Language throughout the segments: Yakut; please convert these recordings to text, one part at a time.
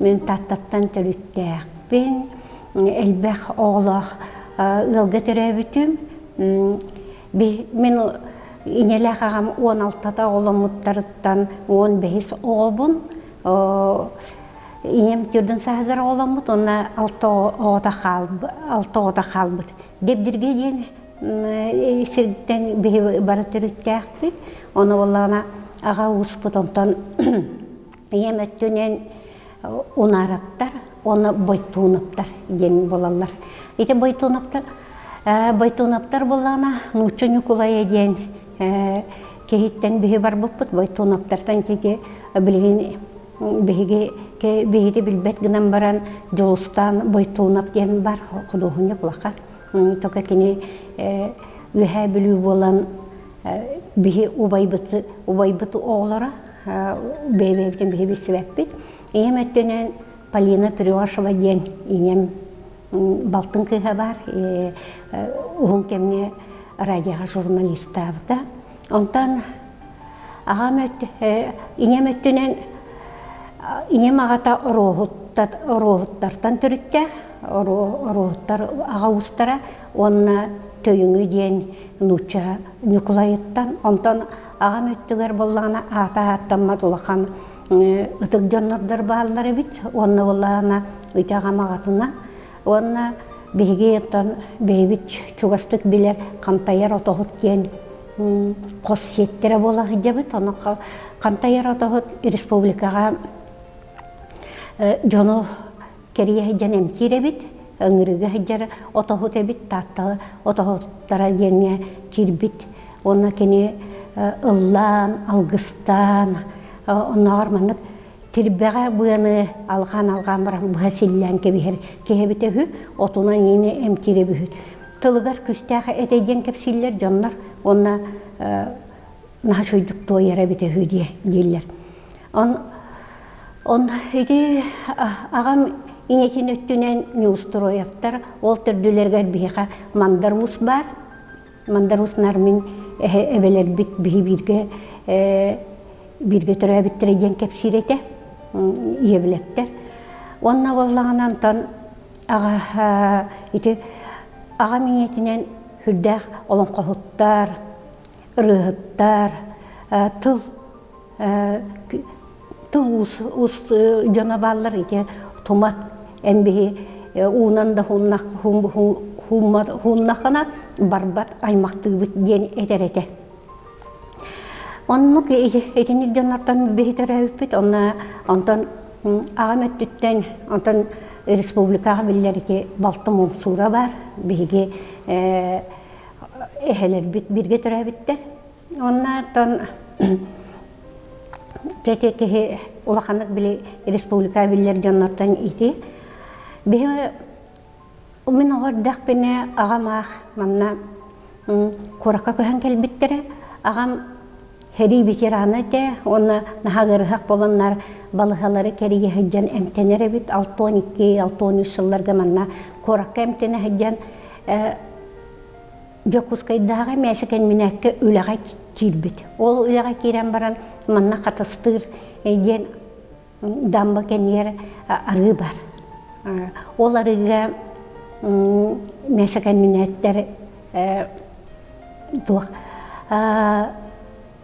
Мин Тааттаттан төрүттээхпин. Элбэх оҕолоох ыалга төрөөбүтүм. Мин ийэлээх аҕам 16-та оҕоломмуттарыттан 15 оҕобун. Ийэм төрдүн сааһыгар оҕоломмут уонна алта оҕото хаалбыт, алта оҕото хаалбыт. Дэбдиргэ диэн сиртэн биһи бары төрүттээхпит. Ону буоллаҕына аҕа ууспут онтон ийэм өттүнэн Унараптар уонна Бойтуновтар диэн буолаллар. Ити Бойтуновтар Бойтуновтар буоллаҕына Нуучча Ньукулайа диэн киһиттэн биһи барбыппыт. Бойтуновтартан ити билигин биһиги биһиги билбэт гынан баран Дьулустаан Бойтунов диэн бар худуоһунньук улахан. Тока кини Үөһээ Бүлүү буолан биһи убайбыт убайбыт оҕолоро бэйэ-бэйэбитин биһи билсибэппит. Ийэм өттүнэн Полина Перешева диэн ийэм балтын кыыһа баар. Уһун кэмҥэ радиоҕа журналистаабыта. Онтон аҕам ийэм өттүнэн ийэм аҕата Оруоһуттартан төрүттээх, Оруоһуттар аҕа уустара уонна Төйүҥү диэн нуучча Ньукулайыттан. Онтон аҕам өттүгэр буоллаҕына аата ааттаммат улахан ытык дьоннордор бааллар эбит. Уонна буоллаҕына ити аҕам аҕатынан уонна биһиги оттон бэйэбит чугастык билэр Хантайар отоһут диэн хос сиэттэрэ буола сылдьабыт. Ону Хантайар отоһут республикаҕа дьону кэрийэ сылдьан эмтиир эбит, ыҥырыыга сылдьар отоһут эбит, Тааттала отоһуттара диэҥҥэ киирбит. Уонна кини ыллаан, алгыстаан, оннооҕор маннык тирбэҕэ быаны алҕаан-алҕаан баран быһа силлээн кэбиһэр киһи эбитэ үһү, отунан иини эмтиир эбит үһү. Тылыгар күстээх этэ диэн кэпсииллэр дьоннор уонна наһаа үчүгэйдик туойар эбитэ үһү диэ дииллэр. Он он ити аҕам ийэтин өттүнэн Неустроевтар ол төрдүлэригэр биһиэхэ Мандар Уус баар. Мандар Уус Нармин эбэлэрбит биһи бииргэ бииргэ төрөөбүттэрэ диэн кэпсиир этэ ийэбилэттэр. Уонна буоллаҕына онтон аҕа ити аҕам ийэтинэн сүрдээх олоҥхоһуттар, ырыаһыттар, тыл тыл уус уус дьоно бааллар ити тумат эн биһи уунан да хууннахына барбат аймахтыыбыт диэн этэр этэ. Оннук итинник дьоннортон биһи төрөөбүппүт онно онтон аҕам өттүттэн онтон республикаҕа биллэр ити балтым Умсуура баар биһиги эһэлэрбит бииргэ төрөөбүттэр. Онно оттон ити киһи улаханнык били республика биллэр дьоннортон ити. Биһи мин оҕо эрдэхпинэ аҕам аах манна куоракка көһөн кэлбиттэрэ. Аҕам сэрии ветерана этэ уонна наһаа ыарыһах буоланнар балыһалары кэрийэ сылдьан эмтэнэр эбит. 62 63 сылларга манна куоракка эмтэнэ сылдьан Дьокуускайдааҕы мээсэ-кэмбинээккэ үлэҕэ киирбит. Ол үлэҕэ киирэн баран манна Хатастыыр диэн дамба кэннигэр арыы бар. Ол арыыга мээсэ-кэмбинээттэр туох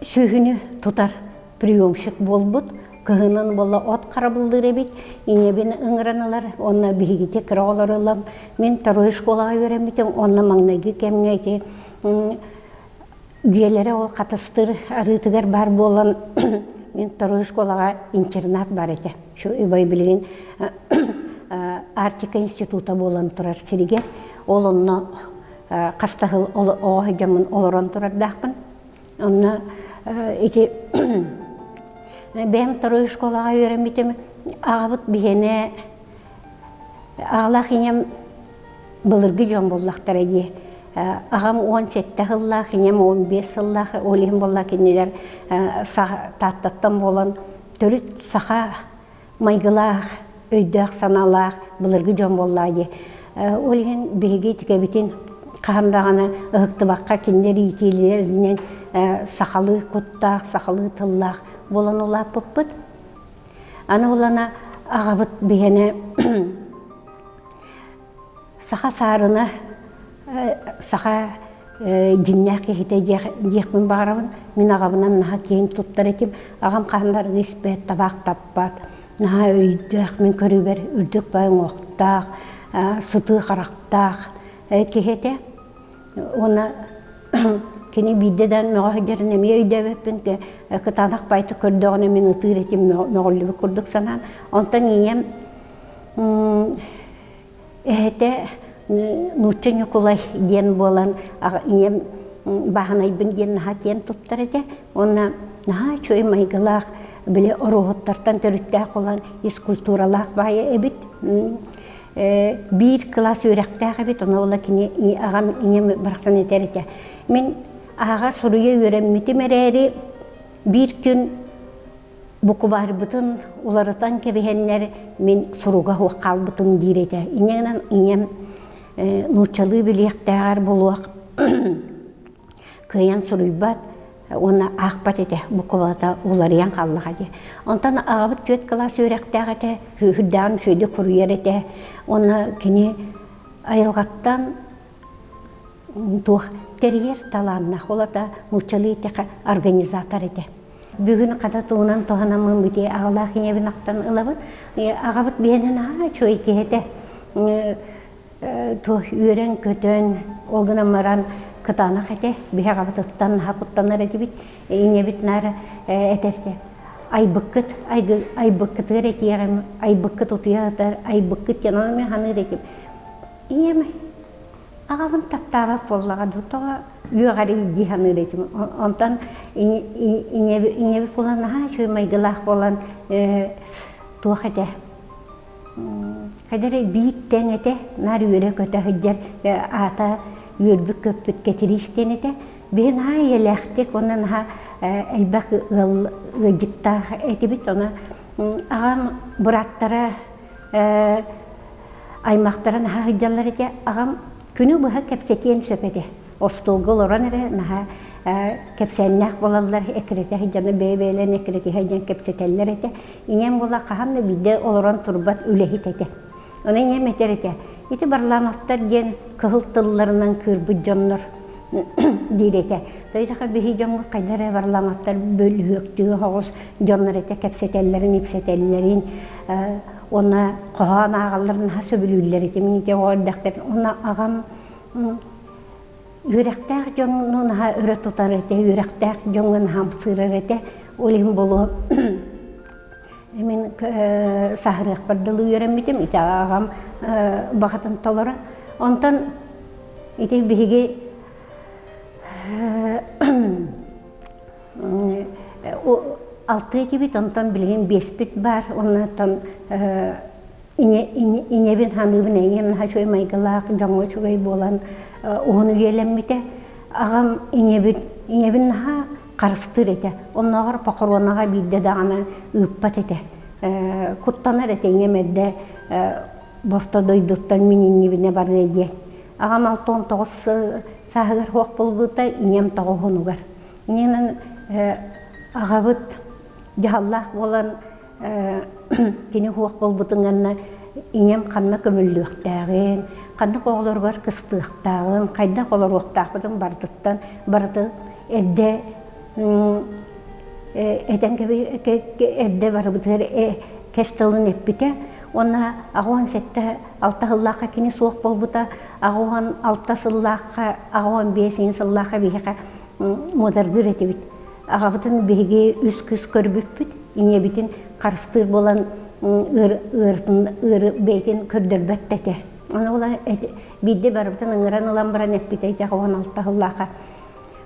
сүөһүнү тутар приемщик буолбут. Кыһынын буолла от харабыллыыр эбит. Ийэбин ыҥыран ылар уонна биһигити кыра оҕолору ылан мин второй школаҕа үөрэммитим уонна маҥнайгы кэмҥэ ити дьиэлэрэ ол Хатастыр арыытыгар баар буолан мин второй школаҕа интернат бар этэ. Шу убай билигин Арктика института буолан турар сиригэр ол онно хас да сыл оҕо сылдьаммын олорон турардаахпын. Онно ити бэйэм второй школаҕа үөрэммитим. Аҕабыт биһиэнэ аҕалаах ийэм былыргы дьон буоллахтара дии. Аҕам 17 сыллаах, ийэм 15 сыллаах, ол иһин буолла кинилэр Тааттаттан буолан төрүт саха майгылаах, өйдөөх-санаалаах былыргы дьон буоллаа дии. Ол иһин биһиги итикэбитин хаһан даҕаны ыһыктыбакка кинилэр иитиилэринэн сахалыы куттаах, сахалыы тыллаах буолан улааппыппыт. Аны булана Аҕабыт биһиэнэ саха саарына, саха дьиҥнээх киһитэ диэхпин баҕарабын. Мин аҕабынан наһаа киэн туттар этим. Аҕам хаһан да арыгы испэт, табаах таппат. Наһаа өйдөөх, мин көрүүбэр үрдүк баай уҥуохтаах, сытыы харахтаах киһи этэ. Уонна кини биирдэ да мөҕө сылдьарын эмиэ өйдөөбөппүн, кытаанах баайта көрдөҕүнэ мин ытыыр этим мөҕүллүбүт курдук санаан. Онтон ийэм эһэтэ Нуучча Ньукулай диэн буолан ийэм бааһынайбын диэн наһаа киэн туттар этэ. Уонна наһаа үчүгэй майгылаах, били оруоһуттартан төрүттээх буолан ис культуралаах баайа эбит. Биир кылаас үөрэхтээх эбит, ону ыла кини аҕам ийэм барахсан этэр этэ. Мин ааҕа суруйа үөрэммитим эрээри, биир күн букубаарбытын уларытан кэбиһэннэр мин суруга суох хаалбытым диир этэ. Инньэ гынан ийэм нууччалыы билиэхтээҕэр булуох кыайан суруйбат уонна аахпат этэ, буквата уларыйан хааллаҕа дии. Онтон аҕабыт түөрт кылаас үөрэхтээх этэ, сүрдээҕин үчүгэйдик суруйар этэ. Уонна кини айылҕаттан туох тэрийэр талааннаах, ол ата нууччалыы эттэххэ организатор этэ. Бүгүн хата тугунан туһанаммын бити аҕалаах ийэбин ахтан ылабын. Аҕабыт биһиэнэ наһаа үчүгэй киһи этэ. Үөрэн-көтөн, ол гынан баран кытаанах этэ. Биһи аҕабытыттан наһаа куттанар этибит. Ийэбит наар этэр этэ: айбыккыт, айбыккытыгар этиэҕим, айбыккыт утуйа сытар, айбыккыт диэн ону мин саныыр этим. Ийэм аҕабын таптаабат буоллаҕа дуу, тоҕо үөҕэрий дии саныыр этим. Онтон ийэбит буолан наһаа үчүгэй майгылаах буолан туох этэ Хайда эрэ биир тэҥ этэ, наар үөрэ-көтө сылдьар аата үөрбүт-көппүт Кэтириис диэн этэ. Биһи наһаа эйэлээхтик уонна наһаа элбэх ыал ыалдьыттаах этибит. Ону аҕам бырааттара аймахтара наһаа сылдьаллар этэ. Аҕам күнү быһа кэпсэтиэн сөп этэ. Остуолга олорон эрэ наһаа кэпсээннээх буолаллар, эккирэтэ сылдьан бэйэ-бэйэлэрин эккирэтиһэ сылдьан кэпсэтэллэр этэ. Ийэм буола хаһан да биирдэ олорон турбат үлэһит этэ. Ону ийэм этэр этэ, ити Варламовтар диэн кыһыл тылларынан кыырбыт дьоннор диир этэ. Тойтаха биһи дьоҥҥо хайда эрэ Варламовтар бөлүһүөктүү соҕус дьоннор этэ кэпсэтэллэрин, ипсэтэллэрин уонна хоһоон ааҕалларын наһаа сөбүлүүллэр этэ. Мин ити оҕо эрдэхтэрин уонна аҕам Үөрэхтээх дьону наһаа өрө тутар этэ, үөрэхтээх дьоҥҥо наһаа ымсыырар этэ. Ол иһин буолуо мин саһарыахпар дылы үөрэммитим, ити аҕам баҕатын толоро. Онтон ити биһиги алтыа этибит, онтон билигин биэспит баар, оннуттан Ийэбин саныыбын, ийэм наһаа үчүгэй майгылаах, дьоҥҥо үчүгэй буолан уһун үйэлэммитэ. Аҕам ийэбин, ийэбин наһаа харыстыыр этэ. Оннооҕор похоруонаҕа биирдэ даҕаны ыыппат этэ. Куттанар этэ ийэм эрдэ босто дойдуттан мин иннибинэ барыа диэн. Аҕам 69 сааһыгар суох буолбута, ийэм тоҕуһунугар. Ийэнэн аҕабыт дьаһаллаах буолан кини суох буолбутун гэннэ ийэм ханна көмүллүөхтээҕин, ханнык оҕолоругар кыстыахтааҕын, хайдах олоруохтаахпытын барытыттан барытын эрдэ этэн эрдэ барыбытыгар кэс тылын эппитэ уонна 87 алта сыллаахха кини суох буолбута 86 сыллаахха 85 сыллаахха биһиэхэ муодаргыыр этибит аҕабытын биһиги үс кыыс көрбүппүт ийэбитин харыстыыр буолан ыар ыары бэйэтин көрдөрбөт да этэ. Аны була биирдэ барыбытын ыҥыран ылан баран эппитэ ити 16 сыллаахха.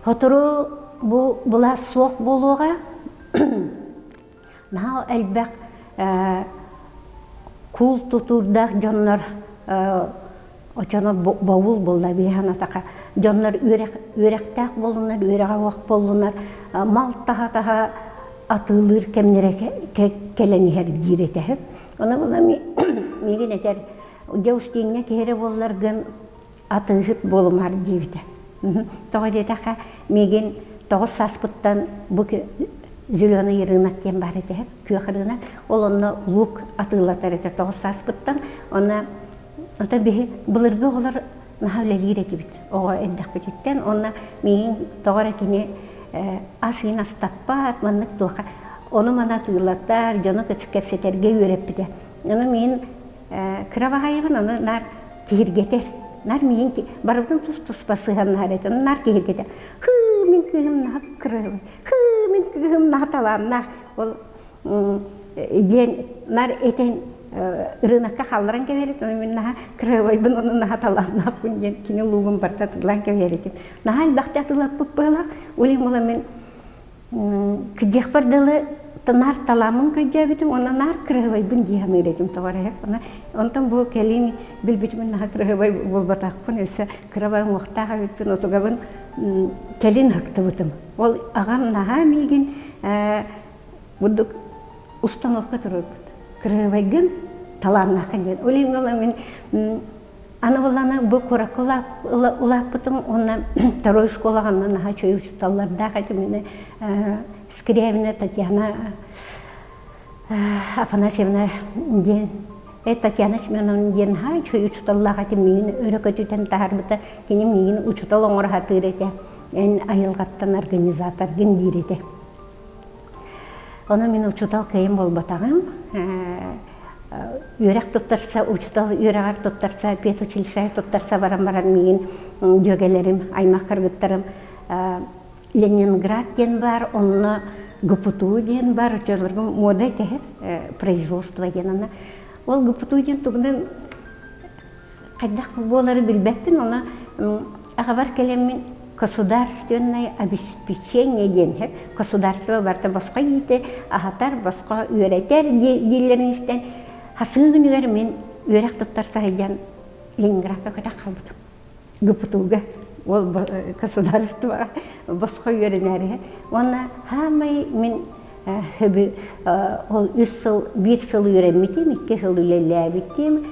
Сотору бу былаас суох буолуоҕа. Наһаа элбэх куул тутуурдаах дьоннор Очоно боул буолла биһанатаха дьоннор үөрэх үөрэхтээх буоллунар, үөрэҕэ суох буоллунар мал таһа-таһа атыылыыр кэмнэрэ кэлэн иһэр диир этэ. Ону була миигин этэр, дьэ Устинья киһи эрэ буолларгын атыыһыт буолумаар диэбитэ. Тоҕо диэтэххэ, миигин тоҕус сааспыттан бу Зеленый рынок диэн баар этэ, күөх рынок. Ол онно лук атыылатар этэ тоҕус сааспыттан. Онно ото биһи былыргы оҕолор наһаа үлэлиир этибит оҕо эрдэхпититтэн. Онно миигин тоҕо эрэ кини ас иин астаппат, маннык туоха ону-маны атыылатар, дьону кэпсэтэргэ үөрэппитэ. Ону миигин кыра баҕайыбын, ону наар киһиргэтэр. Наар миигин барыбытын тус-туспа сыһыаннаһар этэ, наар киһиргэтэр. Хыы, мин кыыһым наһаа кырыһыбын, хыы, мин кыыһым наһаа талааннаах. Ол диэн нар этэн ырыынакка халларан кэбиһэрит, ону мин наһаа кырыһыбайбын, ону наһаа талааннаахпын диэн кини луугун барыта атыылаан кэбиһэр этим. Наһаа элбэхтэ атыылаппыт быһыылаах. Ол иһин була мин Кыдьыахпар дылы наар талааммын көрдөөбүтүм уонна наар кыраһыбайбын дии саныыр этим тоҕо эрэ. Онтон бу кэлин билбитим наһаа кыраһыбай буолбатахпын, өссө кырабай уҥуохтаах эбиппин, отугабын кэлин ыһыктыбытым. Ол аҕам наһаа миигин бурдук установка туруорбут. Кыраһыбайгын талааннааххын диэн. Ол иһин мин Аны буллана бу куоракка улааппытым уонна второй школаҕа онно наһаа үчүгэй учууталлардаах этим. Мин Скрябина Татьяна Афанасьевна диэн Татьяна Семеновна диэн наһаа үчүгэй учууталлаах этим. Миигин өрө көтүтэн таһаарбыта. Кини миигин учуутал оҥоро сатыыр этэ. Эн айылҕаттан организаторгын диир этэ. Ону мин учуутал кыайан буолбатаҕым. Үөрэх туттарса, учуутал үөрэҕэр туттарса, педучилищеҕа туттарса баран баран миигин дьүөгэлэрим, аймах кыргыттарым Ленинград диэн баар, онно ГПТУ диэн баар, оччолорго муода этэ производство диэн ана. Ол ГПТУ диэн тугунан хайдах буолары билбэппин, ону аҕабар кэлэммин государственное обеспечение диэн государство барыта босхо иитэ аһатар, босхо үөрэтэр дииллэрин истэн хасыы күнүгэр мин үөрэх туттарса сылдьан Ленинградка көтөх хаалбытым. ГПТУга ол государство босхо үөрэнээри. Уонна хаамай мин ол үс сыл, биир сыл үөрэммитим, икки сыл үлэлээбитим.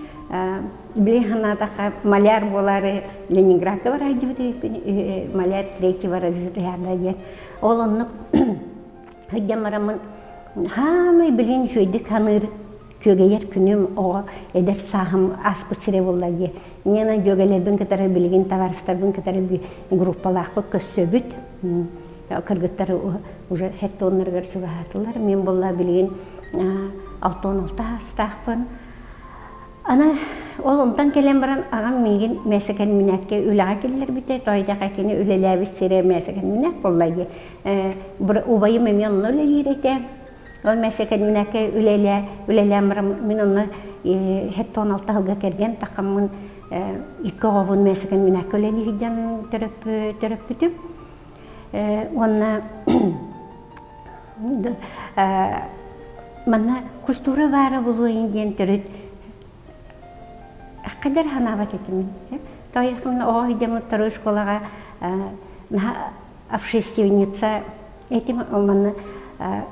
Билин санаатахха маляр буолаары Ленинградка бараайдыбыт эбиппин, маляр третьего разряда диэн. Ол оннук сылдьан бараммын хаамай билин үчүгэйдик саныыр күөгэйэр күнүм оҕо эдэр сааһым ааспыт сирэ буолла дии. Нена дьүөгэлэрбин кытары билигин табаарыстарбын кытары группалаахпыт көрсөбүт. Кыргыттар уже хеттоннарыгар чугаһаатылар. Мин буолла билигин 66 саастаахпын. Аны ол онтон кэлэн баран аҕам миигин Мэсэкэн Минэккэ үлэҕэ киллэрбитэ. Тоойдоох кини үлэлээбит сирэ Мэсэкэн Минэк буолла дии. Убайым эмиэ онно үлэлиир этэ. Ол Мэсэкэн Минэккэ үлэлээ, үлэлээн баран мин онно хеттон алта сылга кэргэн таххаммын икки оҕобун Мэсэкэн Минэккэ үлэлии сылдьан төрөппүтүм. Уонна манна культура баара булуойун диэн төрүт қадар санаабат этим. Тоойхымна оҕо сылдьаммыт второй школаҕа наһаа общественница этим манна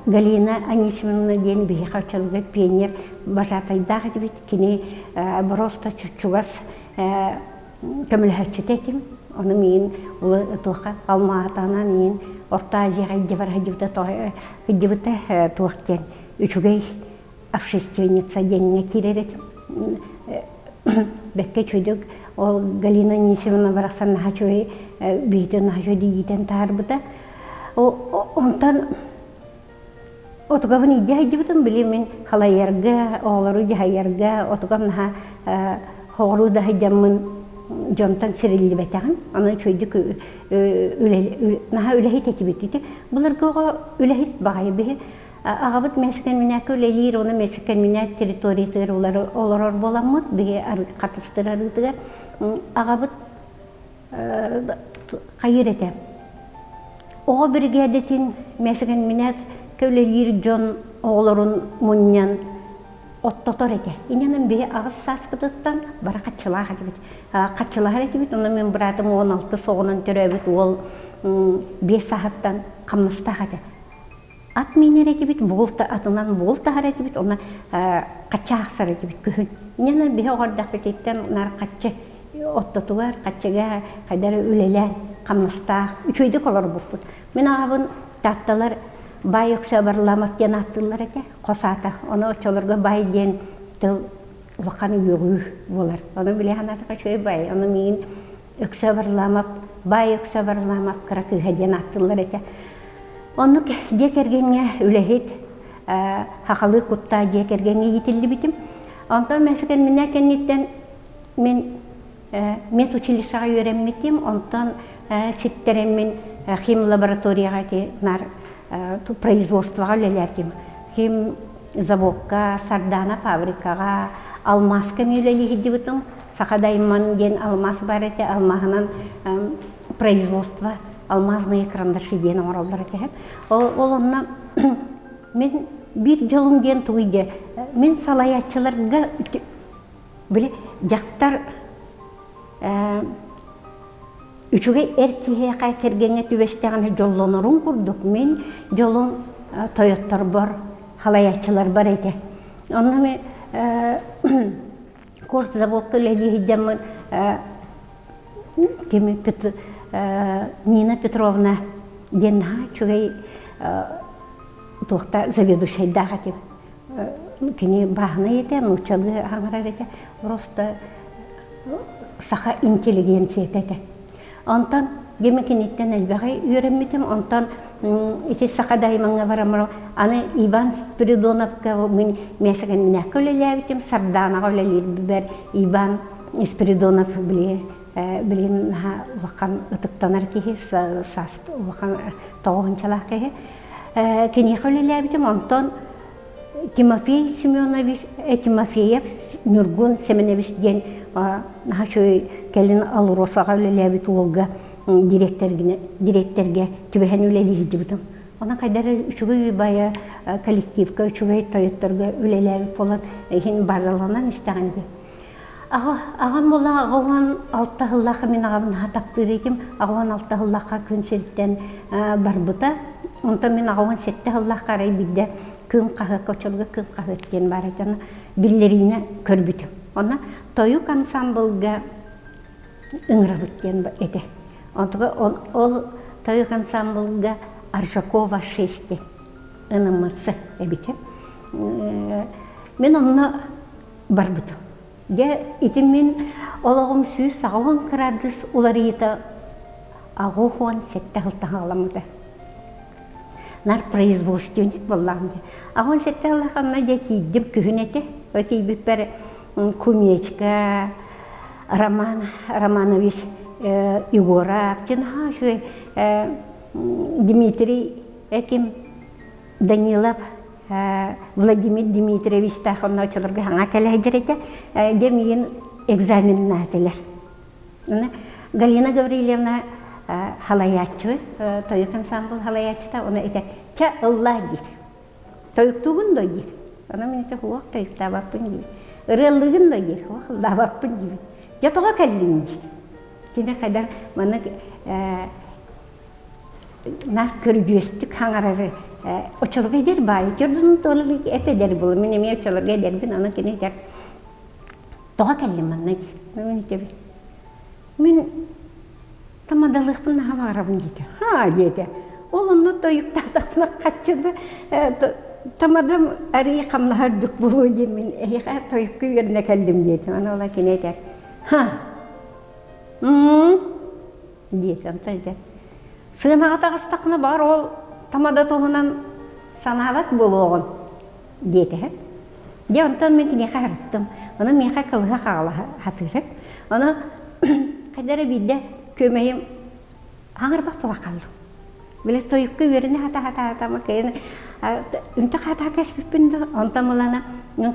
Галина Анисимовна диэн биһиэхэ оччолорго пионер бажатайдаах этибит. Кини просто чугас көмөлөһөөччүтэ этим. Ону миин туохха Алма-Атанан миин Орто Азияҕа илдьэ бара сылдьыбыта сылдьыбыта туох диэн үчүгэй общественница диэҥҥэ киирэр этим. Бэккэ үчүгэй ол Галина Анисимовна барахсан наһаа үчүгэй биһитин наһаа үчүгэй иитэн таһаарбыта. Онтон Отугабын илдьэ сылдьыбытым, били мин халайарга, оҕолору дьаһайарга отугам наһаа хоҕуруу да сылдьаммын дьонтон сириллибэтэҕим. Аны үчүгэйдик наһаа үлэһит этибит ити. Былыргы оҕо үлэһит баҕайы биһи аҕабыт Мэскэнминээккэ үлэлиир, уонна Мэскэнминээк территориятыгар олорор буоламмыт, биһи хатыстыр арыытыгар аҕабыт хайыыр этэ. Оҕо биригээдэтин мэсэгэнминээт үлэлиир дьон оҕолорун мунньан оттотор этэ. Инньэнэн биһи аҕыс сааспытыттан бары хаччылаах этибит. Хаччылаһар этибит, онно мин быраатым 16 оҕонон төрөөбүт уол биэс сааһыттан хамнастаах этэ. Ат миинэр этибит, бугул атынан бугул таһар этибит, онно хачча аахсар этибит күһүн. Инньэнэн биһи оҕо эрдэхпититтэн наар хаччы оттотугар, хаччыга хайдары үлэлээн, хамнастаах, үчүгэйдик олорбуппут. Мин аҕабын Таатталар Баай Өксөө Варламов диэн ааттыыллар этэ, хос аата. Ону оччолорго баай диэн тыл улахан үөҕүү буолар. Ону били санаатахха үчүгэй баай. Ону миигин Өксөө Варламов, Баай Өксөө Варламов кыра кыыһа диэн ааттыыллар этэ. Оннук дьиэ кэргэҥҥэ үлэһит, хахалыы куттаах дьиэ кэргэҥҥэ иитиллибитим. Онтон мэсикэнминэ кэнниттэн мин медучилищеҕа үөрэммитим, онтон ситтэрэммин химлабораторияҕа ити наар производствоҕа үлэлээтим. Хим заводка, Сардана фабрикаҕа, алмааска эмиэ үлэлии сылдьыбытым. Саха Дайман диэн алмаас баар этэ, алмааһынан производство алмазные карандаши диэн оҥороллор этэ. Ол онно мин биир дьолум диэн тугуй диэ, мин салайааччыларга били дьахтар үчүгэй эр киһиэхэ кэргэҥҥэ түбэстэҕинэ дьоллонорун курдук мин дьолум тойотторбор халайааччыларбар этэ. Онно мен курсзаводка үлэлии сылдьаммын кими Нина Петровна диэн наһаа үчүгэй туохта заведующайдаах этим. Кини бааһынай этэ, нууччалыы аҥарар этэ, просто саха интеллигенцията этэ. Онтон дьэ киниттэн элбэҕи үөрэммитим. Онтон ити саха даймаҥҥа бараммар аны Иван Спиридоновка мин Мэсэгэннээххэ үлэлээбитим, Сардаанаҕа үлэлиирбэр Иван Спиридонов били билигин наһаа улахан ытыктанар киһи, саас улахан тоҕуһунчалаах киһи. Киниэхэ үлэлээбитим. Онтон Тимофей Семенович Тимофеев Ньургун Семенович диэн наһаа үчүгэй кэлин Алросаҕа үлэлээбит уолга дириэктэргэ дириэктэргэ түбэһэн үлэлии сылдьыбытым. Онон хайдах эрэ үчүгэй байа коллективка үчүгэй тойотторго үлэлээбит буолан иһин базаланан истэҕин дии. Аҕам буолла 86 сыллаахха мин аҕабын наһаа таптыыр этим. 86 сыллаахха күн сириттэн барбыта. Онтон мин 87 сыллаахха арай биирдэ Кыым хаһыакка оччолорго Кыым хаһыат диэн баар этэ. Онно биллэриини көрбүтүм. Онно тойук ансамблга ыҥырабыт диэн этэ. Онтуга ол тойук ансамблга Аржакова 6 диэн ыныммытса эбитэ. Мин онно барбытым. Дьэ, ити мин олоҕум 180 кыраадыс уларыйыыта 87 сылтан саҕаламмыта. Нар производственник буоллаҕым дии. 87 сыллааханна дьэ тиийдим күһүн этэ. Тиийбиппэр Кумечка, Роман Романович Егоров, наһаа үчүгэй Дмитрий Эким Данилов Владимир Дмитриевичтаах оннооччуларга хаҥа кэлэ сылдьар этэ. Дьэ миигин экзаменнаатылар. Галина Гаврильевна халайааччы, тойук ансамбл халайааччыта, оны этэ, чэ ыллаа диир. Тойуктуугун да диир. Аны мин этэ хуох тойуктаабаппын диибин. Ырыаллыгын да диир, хуох ыллаабаппын диибин. Дьэ тоҕо кэллиҥ диир. Кини хайдах маннык наар көрүдьүөстүк хаҥарары оччолорго эдэр баайы төрдүн туолалык эп эдэр буолу мин эмиэ оччолорго эдэрбин аны кини этэр тоҕо кэллим манна диир мин этэбин мин тамадалыахпын наһаа баҕарабын диэтэ ха диэтэ ол онно тойуктаатахпына хаччыны тамадам арыый хамнаһа үрдүк буолуо диэн мин эһиэхэ тойукка үөрэнэ кэллим диэтим аны ола кини этэр ха диэтэ онтон этэр Сыанаҕа таҕыстаххына баҕар ол тамада туһунан санаабат буолуоҕун диэтэ. Дьэ онтон мин киниэхэ аһарыттым. Ону миэхэ кылыһах аҕала сатыырым. Ону хайда эрэ биирдэ күөмэйим аҥарбах буола хааллым. Били тойукка үөрэнэ сата-сата кэлин үнтэ хаатаа кэспиппин да онтон ылана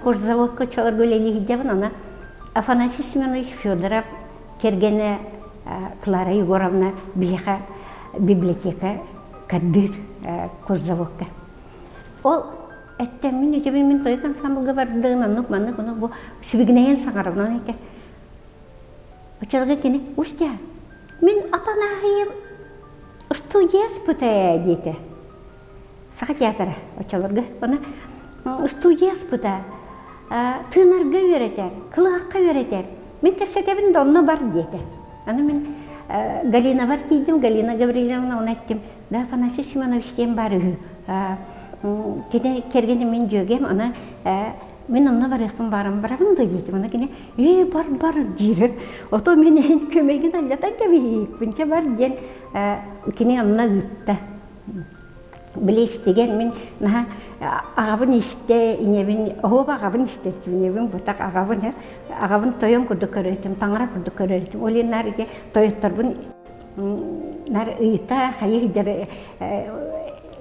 курзаводка чолорго үлэлии сылдьабын аны Афанасий Семенович Федоров кэргэнэ Клара Егоровна биһиэхэ библиотека кардыыр курзаводка. Ол эттэммин этибин мин тойук ансамблга бардым оннук маннык ону бу сибигинэйэн саҥарабын оны этэр Оччолорго кини Устя мин апанааһыйым студия аспыта ээ диэтэ. Саха театра оччолорго. Оны студия аспыта тыынарга үөрэтэр, кылыһахха үөрэтэр. Мин кэпсэтэбин да онно бар диэтэ. Аны мин Галинабар тиийдим, Галина Гаврильевна оны эттим. Да, Афанасий Семенович диэн бар үһү. Кини кэргэним мин дьүөгэм, аны мин онно барыахпын баарым барабын да диэтим. Аны кини ээ бар бар диир. Ото мин эн көмөгүн аллатан кэбиһиикпин чэ бар диэн кини онно ыытта. Били истигэн мин наһаа аҕабын истэ, ийэбин, оһуоба аҕабын истэ, ийэбин бутах аҕабын, аҕабын тойон курдук көрөр таҥара курдук көрөр этим. Ол иһин наар ити тойотторбун нар ыйыта хайыы сылдьар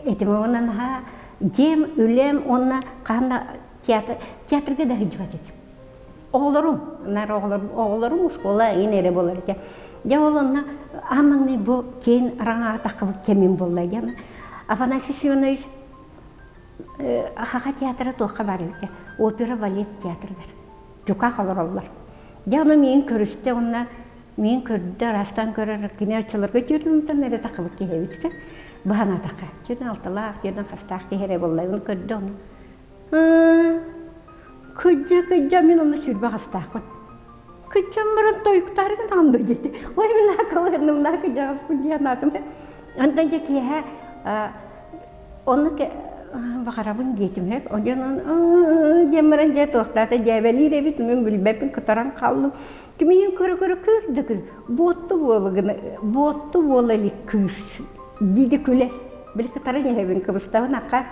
этим уонна наһаа дьиэм, үлэм уонна хаһан да театр, театрга да сылдьыбат этим. Оҕолорум, нар оҕолорум, оҕолорум школа иин эрэ буолар этэ. Дьэ ол онно аан маҥнай бу киин араҥаҕа таххыбыт кэмим буолла диэн Афанасий Семенович Хаха театра туохха баар эбитэ? Опера балет театрыгар. Дьукаах олороллор. Дьэ ону миигин көрүстэ уонна миигин көрдө, араастаан көрөр, кини оччолорго түөртүнтэн эрэ таххыбыт киһи эбит быһанаатахха. Түөртүн алталаах, түөртүн хастаах киһи эрэ буолла. Ону көрдө ону. Кыдьа, кыдьа, мин онно 20 хастаахпын. Кыдьам баран тойуктаары гынаҕын дуу диэтэ. Ой, мин акылыгынным, наа кыдьаҕаспын диэн аатым. Онтон дьэ киэһэ Ону баҕарабын диэтим сөп. Онон диэн баран дьэ туохтаата дьээбэлиир эбит, мин билбэппин кытаран хааллым. Кимиин көрө-көрө кыыс да кыыс, буотту буола гына, буотту буола илик кыыс диди күлэ. Били кытаран иһэбин кыбыстабын акка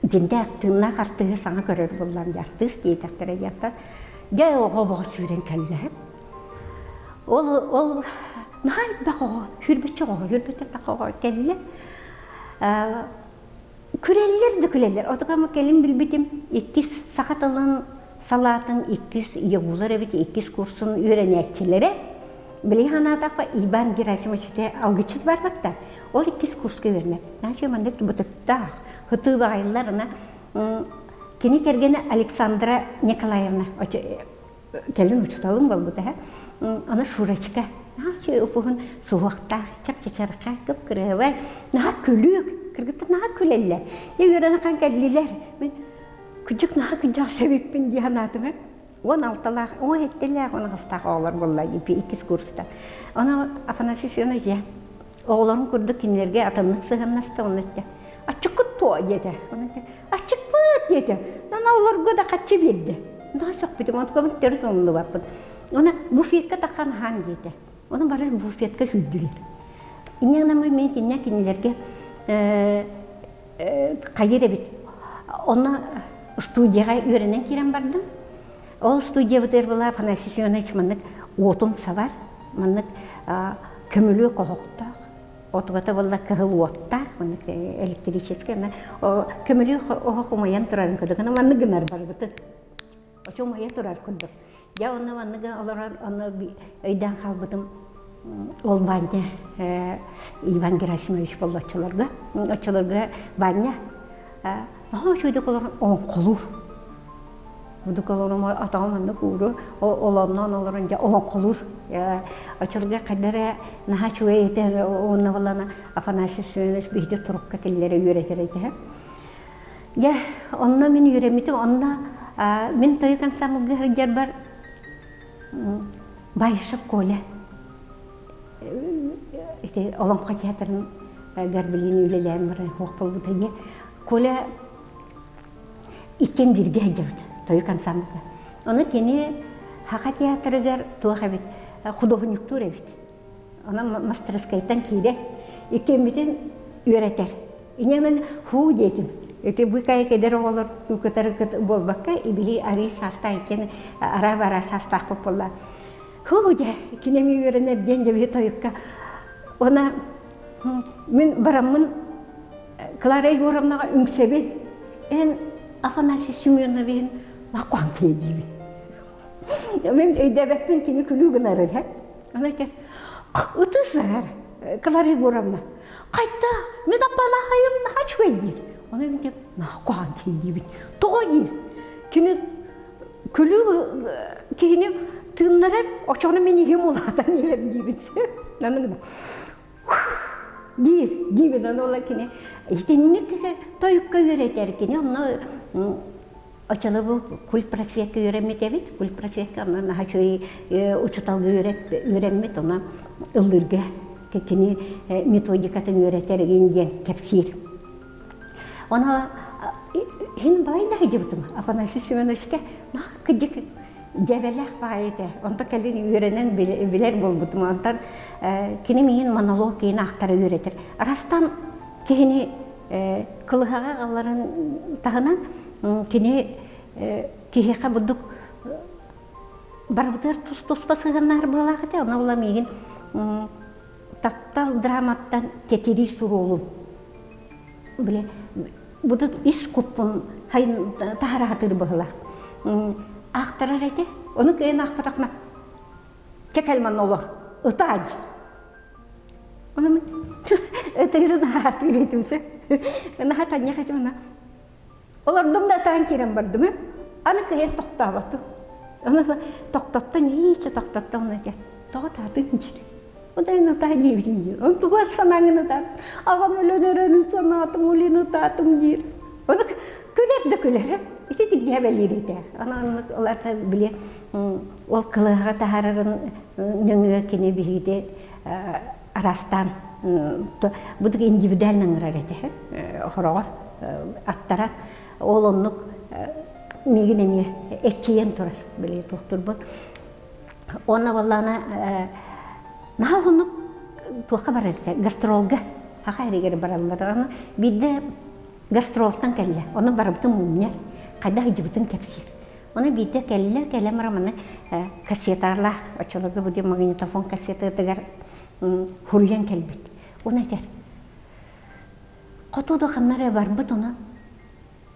дьиҥнээх тыыннаах артыыһы саҥа көрөр буоллам дьэ артыыс диэтэхтэрэ диэхтэр. Дьэ оҕо оҕо сүүрэн кэллэ. Ол ол наһаа элбэх оҕо, сүүрбэччэ оҕо, сүүрбэччэ тахха оҕо кэллэ. Күлэллэр да күлэллэр. Отукама кэлин билбитим, иккис саха тылын салаатын иккис ЕГУлар эбит, иккис курсун үөрэнээччилэрэ. Били санаатахпа Иван Герасимович ити алгыччыт барбатта. Ол иккис курска үөрэнэр. Наачы маннык бытыктаах, хытыы баҕайылар ына кини кэргэнэ Александра Николаевна кэлин учууталым буолбута ээ. Аны Шурочка наһаа упуһун суһуохтаах, чап-чачархай, кып-кырыабай, наһаа күлүүк, кыргыттар наһаа күлэллэр. Дьэ үөрэн ахан кэллилэр. Мин кыдьык наһаа кыдьаах сэбиппин дии санаатым ээ. 16-лаах, 17-лээх, 18-таах оҕолор буолла иккис курста. Ону Афанасий Семенович дьэ оҕолорун курдук кинилэргэ атыннык сыһыаннаста онно эттэ. Аччыккыт туо диэтэ. Онно Аччыкпыт диэтэ. Нана олорго да хаччы биэрдэ. Наһаа сөхпүтүм, онтукабын төрүт умнубаппын. Она буфетка таххан аһаан диэтэ. Оны бары буфетка сүүрдүлэр. Инньэ гынан мен кинне кинилэргэ хайыр эбит. Онно студияҕа үөрэнэн киирэн бардым. Ол студиябытыгар была Афанасий Семенович маннык уотун сабар, маннык көмүлүөк оһохтоох, Отугата буолла кыһыл уоттаах, маннык электрическэй, көмүлүөк оһох умайан турарын курдук, аны маннык гынар барбытын. Очо умайа турар курдук. Дьэ онно маннык олорон онно өйдөөн хаалбытым ол Ваня Иван Герасимович буолла оччолорго. Оччолорго Ваня наһаа үчүгэйдик олорон оҥхолуур. Будук олорон атаҕым маннык ууру олонноон олорон дьэ олоҥхолуур. Оччолорго хайда эрэ наһаа үчүгэй этэ уонна буоллаҕына Афанасий Семенович биһиги турукка киллэрэ үөрэтэр этэ. Дьэ онно мин үөрэммитим онно мин тойук ансамблга сылдьарбар Баишев Коля ити Олоҥхо театрын Горбилин үлэлээн баран суох буолбута дии. Коля иккиэн бииргэ сылдьабыт тойук ансамблга. Ону кини Саха театрыгар туох эбит худуоһунньуктуур эбит. Онон мастерскайтан киирэр, иккиэммитин үөрэтэр. Инньэ хуу диэтим. Ити быыкайа кэдэр оҕолор кытары буолбакка, ибили арыы саастаах иккиэн араа-бараа саастаахпыт буолла. Хуу дьэ, кини эмиэ үөрэнэр диэн дьэ биһи тойукка. Она мин бараммын Клара Егоровнаҕа үҥсэбин, эн Афанасий Семеновиһын махуан киһи диибин. Мин өйдөөбөппүн кини күлүү гынарын һэ. Аны этэр, ытыс саһар Клара Егоровна. Хайта, мин аппалаахайым наһаа үчүгэй диир. Ону мин этем, наһаа куһаҕан киһи диибин. Тоҕо диир? Кини күлүү киһини тыыннарар, очоҕуна мин иһим улаатан иһэр диибин. Наны гына диир диибин аны ол кини итинник тойукка үөрэтэр кини онно очоло бу культпросвекка үөрэммит эбит культпросвекка онно наһаа үчүгэй учууталга үөрэммит онно ыллыырга кини методикатын үөрэтэр игин диэн кэпсиир. Оны хин балай да сылдьыбытым Афанасий Семеновичка кыдьык дьэбэлээх баҕайы этэ. Онтон кэлин үөрэнэн билэр буолбутум. Онтон кини миигин монолог киин аахтара үөрэтэр. Арастан киһини кылыһаҕа аҕаларын таһынан кини киһиэхэ бурдук барыбытыгар тус-туспа сыһыаннаһар быһыылаах этэ. Онно була миигин таптал драматтан тэтирии суруолун били будук ис куппун таһара сатыыр быһыылаах. Аахтарар этэ. Ону кыайан аахпатахпына чэ кэл манна олор, ытаа диир. Ону мин ытыырын аһаатыыр этим сөп. Наһаа танньах этим ана. Олордум да ытаан киирэн бардым ээ. Аны кыайан тохтооботум. Аны тохтоттон иичэ тохтоттон онно этэр. Тоҕо таатын диир. Одан ытаа диэбитим диир. Он тугу санааҥын ытаатым. Аҕам өлөн эрэрин санаатым, улин ытаатым диир. Ону күлэр да күлэр. Ити тигдиһэ этэ. Аны оннук оларта били ол кылыһаҕа таһаарарын нөҥүө кини биһиги араастаан бу индивидуально ыҥырар этэ хороҕор аттара ол оннук миигин эмиэ эрчийэн турар били туохтурбут уонна буоллаҕына наһаа уһуннук туохха барар этэ гастролга саха эригэр бараллар аны биирдэ гастролтан кэллэ ону барыбытын мунньар хайдах илдьибитин кэпсиир Ону биирдэ кэллэ, кэлэн баран маннык кассеталаах, оччолорго бу магнитофон кассетатыгар хуруйан кэлбит. Уну этэр, хоту да ханна эрэ барбыт ону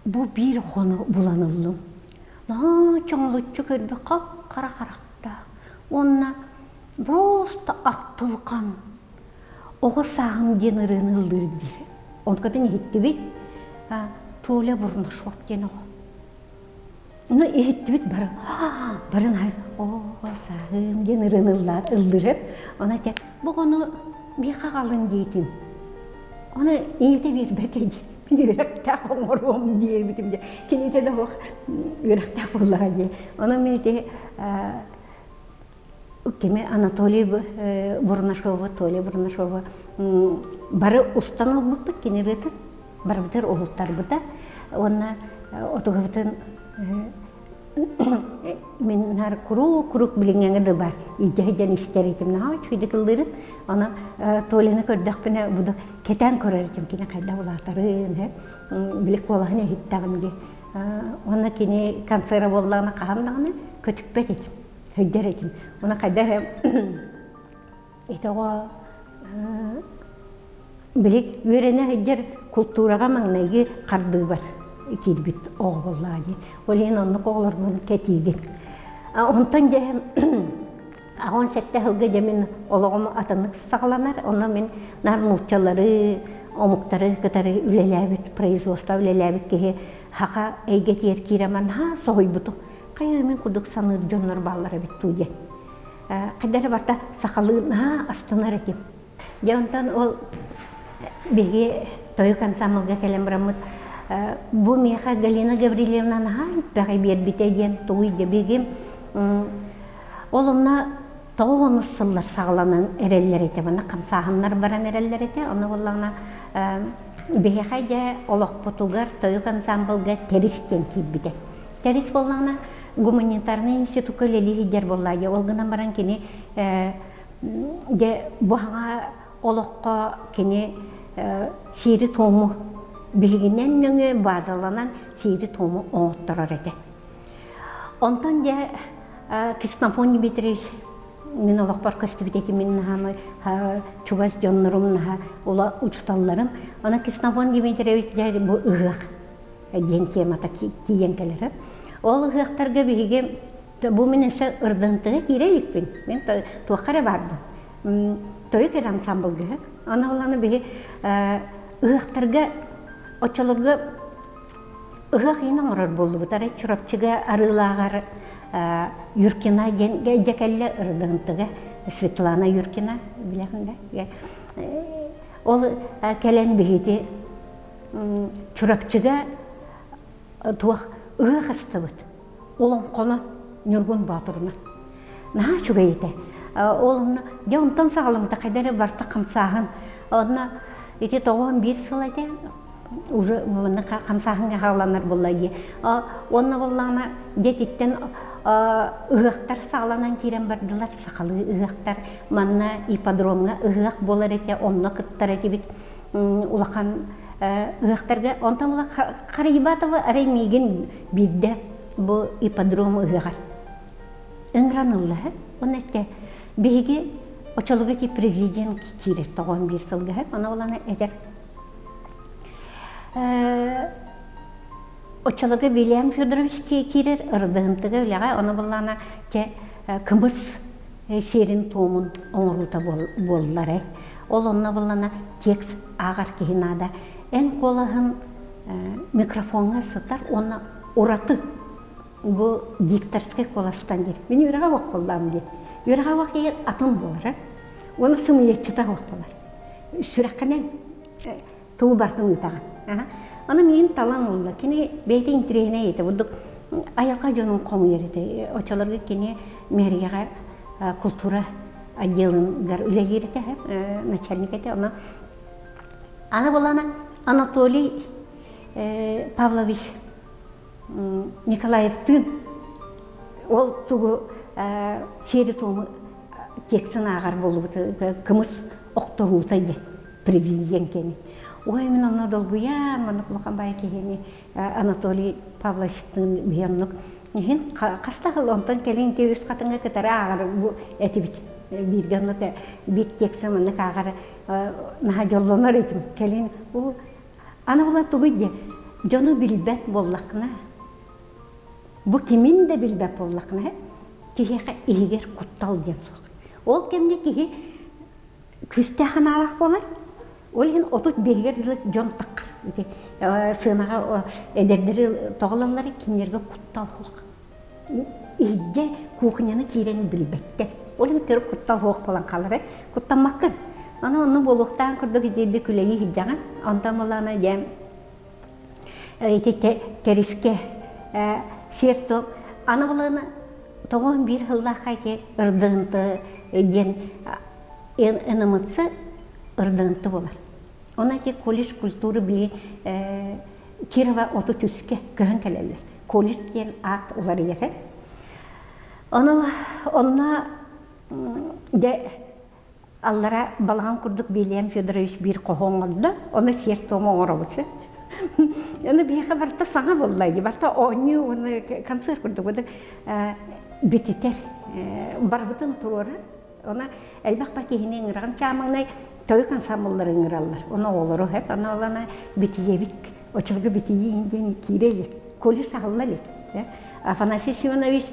бу биир оҕону булан ыллым. Наһаа чоҥолуччу көрбүт хап-хара харахтаах уонна просто ахтылҕан оҕо сааһым диэн ырыаны ыллыыр диир. Онтукатын иһиттибит. Толя Бурнашов диэн оҕо. Ну иһиттибит бары бары оо сааһым диэн ырыаны ыллыыр Ону этэ бу оҕону миэхэ аҕалын диэтим. Ону ийэтэ биэрбэтэ диир. Мин үөрэхтээх оҥоруом диэбитим дии. Кинитэ да суох үөрэхтээх буоллаҕа дии. Ону мин ити кими Анатолий Бурнашова, Толя Бурнашова бары устан ылбыппыт кини ырыатын барыбытыгар уһултарбыта уонна отугабытын мин наар куруук куруук билиҥҥэҥэ да бар илдьэ сылдьан истэр этим наһаа үчүгэйдик ыллыырын аны Толяны көрдөхпүнэ буду кэтээн көрөр этим кини хайдах улаатарын били куолаһын иһиттэҕим дии уонна кини концера буоллаҕына хаһан даҕаны көтүппэт этим сылдьар этим уонна хайдах эрэ ити оҕо били үөрэнэ сылдьар култуураҕа маҥнайгы хардыыбар киирбит оҕо буоллаҕа дии. Ол иһин оннук оҕолоргун кэтиигин. Онтон дьэ 87 сылга дьэ мин олоҕум атыннык саҕаланар. Онно мин наар нууччалары, омуктары кытары үлэлээбит, производство үлэлээбит киһи саха эйгэтигэр киирэн наһаа соһуйбутум. Хайа мин курдук саныыр дьоннор бааллар эбит дуу диэн. Хайда эрэ барыта сахалыы наһаа астынар этим. Дьэ онтон ол биһиги тойук ансамблга кэлэн бараммыт бу миэхэ Галина Гаврильевна наһаа элбэҕи биэрбитэ диэн тугуй да биһиги ол онно тоҕус сыллар саҕаланан эрэллэр этэ манна хамсааһыннар баран эрэллэр этэ онно буоллаҕына биһиэхэ дьэ олохпутугар тойук ансамблга тэрис диэн киирбитэ тэрис буоллаҕына гуманитарнай институкка үлэлии сылдьар буоллаа дьэ ол гынан баран кини дьэ бу хаҥа олоххо кини сиэри-туому биһигинэн нөҥүө базаланан сиэри-туому оҥотторор этэ. Онтон дьэ Ксенофонт Дмитриевич мин олохпор көстүбүт этим мин наһаамай чугас дьоннорум наһаа ула учууталларым. Онон Ксенофонт Дмитриевич дьэ бу ыһыах диэн темата тиийэн кэлэрэ. Ол ыһыахтарга биһиги бу мин өссө ырдантыга киирэ иликпин. Мин туохха эрэ баарбын. Тойук эрэ ансамблга. Аны оланы биһи ыһыахтарга оччолорго ыһыах иһин оҥорор буоллубут. Арай Чурапчыга Арыылааҕар Юркина диэн дьэ кэллэ Ырдантыга Светлана Юркина билэҕин да Ол кэлэн биһиги Чурапчыга туох ыһыах астыбыт. Олоҥхоно Ньургун Боотурунан. Наһаа үчүгэй этэ. Ол онно дьэ онтон саҕаламмыта хайда эрэ барыта хамсааһын. Онно ити 91 сыл этэ. Уже манна хамсааһыҥҥа хааланар буолла дии. Уонна буоллаҕына дьэтиттэн ыһыахтар саҕаланан киирэн бардылар, сахалыы ыһыахтар. Манна ипподромҥа ыһыах буолар этэ, онно кыттар этибит улахан ыһыахтарга. Онтон була Харыйбатова арай миигин биирдэ бу ипподром ыһыаҕар ыҥыран ылла. Уонна этте биһиги очолуга ити президент киирэр тоҕон биир сылга Она улана этэр Оччолорго Вильям Федорович киирэр ырдыһынтыга үлэҕэ, ону буллаана те кымыс сиэрин-туомун оҥоруута буоллар. Ол онно буллана текст ааҕар киһи наада. Эн куолаһын микрофоҥҥа сытар уонна ураты бу дикторскай куоластан диир. Мин үөрэҕэ уох буоллаам диир. Үөрэҕэ уох диэн атын буолар. Уонна сымыйаччыта уох буолар. Сүрэххинэн тугу барытын ыытаҕын. Аны миигин талан ылла. Кини бэйэтэ интэриэһинэй этэ. Бурдук айылҕа дьонун хомуйар этэ. Оччолорго кини мэрияҕа култуура отделыгар үлэлиир этэ, начальник этэ. Онон аны булана Анатолий Павлович Николаевтыын ол тугу сиэри-туому текстин ааҕар буоллубут кымыс охторуута диэн президент кини. Ой, мин онно долгуйан, маннык улахан баай киһини Анатолий Павловичтыын биһи оннук иһин хаста сыл онтон кэлин ити үс хатыҥа кытары ааҕар бу этибит. Бииргэ оннук биир текстин маннык ааҕар наһаа дьоллонор этим. Кэлин у аны була тугуй диэ дьону билбэт буоллаххына бу кимин да билбэт буоллаххына киһиэхэ иһигэр куттал диэн суох. Ол кэмҥэ киһи күүстээх анаалаах буолар. Ол иһин 35-гэр дылы дьон таххар. Ити сыанаҕа эдэрдэри тоҕололлор кинилэргэ куттал суох. Иһирдьэ кухняны киирэн билбэттэр. Ол иһин төрүт куттал суох буолан хаалар. Куттаммаккын. Аны онно буолуохтаан курдук итиирдик үлэлии сылдьаҕын. Онтон буоллаҕына дьэ ити тэрискэ сиэр-туом аны буоллаҕына тоҕо биир сыллаахха ити ырдыынты диэн НМЦ ырдыынты буолар. Онон ити колледж культуры били Кирова оту түскэ көһөн кэлэллэр. Колледж диэн аат уларыйар. Ону онно дьэ аллара балаҕан курдук Вильям Федорович биир хоһу оҥордо, ону сиэр-туом оҥоробут. Ону биһиэхэ барыта саҥа буолла дии, барыта оонньуу уонна концерт курдук бититэр, барыбытын туруорар. Она элбэх ба киһини ыҥыраҕын чаамаҥнай тойук ансамбллары ыҥыраллар. Ону оҕолору хэп, аны олана битиебит, очулга битийиин диэн киирэ илик, колледж саҕалла илик. Афанасий Семенович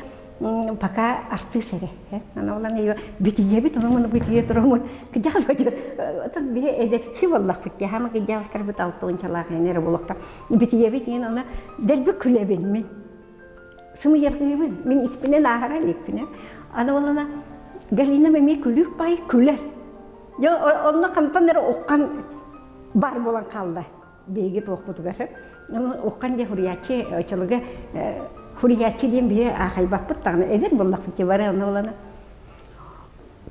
пока артыыс эрэ. Аны олан битийэбит, ону муну битийэ тураммыт. Кыдьаҕас бачы, отон биһи эдэрчи буоллахпыт, хаама кыдьаҕастарбыт алтуончалаах эрэ буолуохта. Битийэбит иин аны дэлби күлэбин мин. Сымыйаргыыбын, мин испинэн ааһара иликпин. Аны олана Галина эмиэ күлүүк баай күлэр. Дьэ онно хантан эрэ уххан бар буолан хаалла. Биһиги туохпутугар. Уххан диэ хуруйааччы очолуга хуруйааччы диэн биһи аахайбаппыт даҕаны эдэр буоллахпыт дии бары онно буолана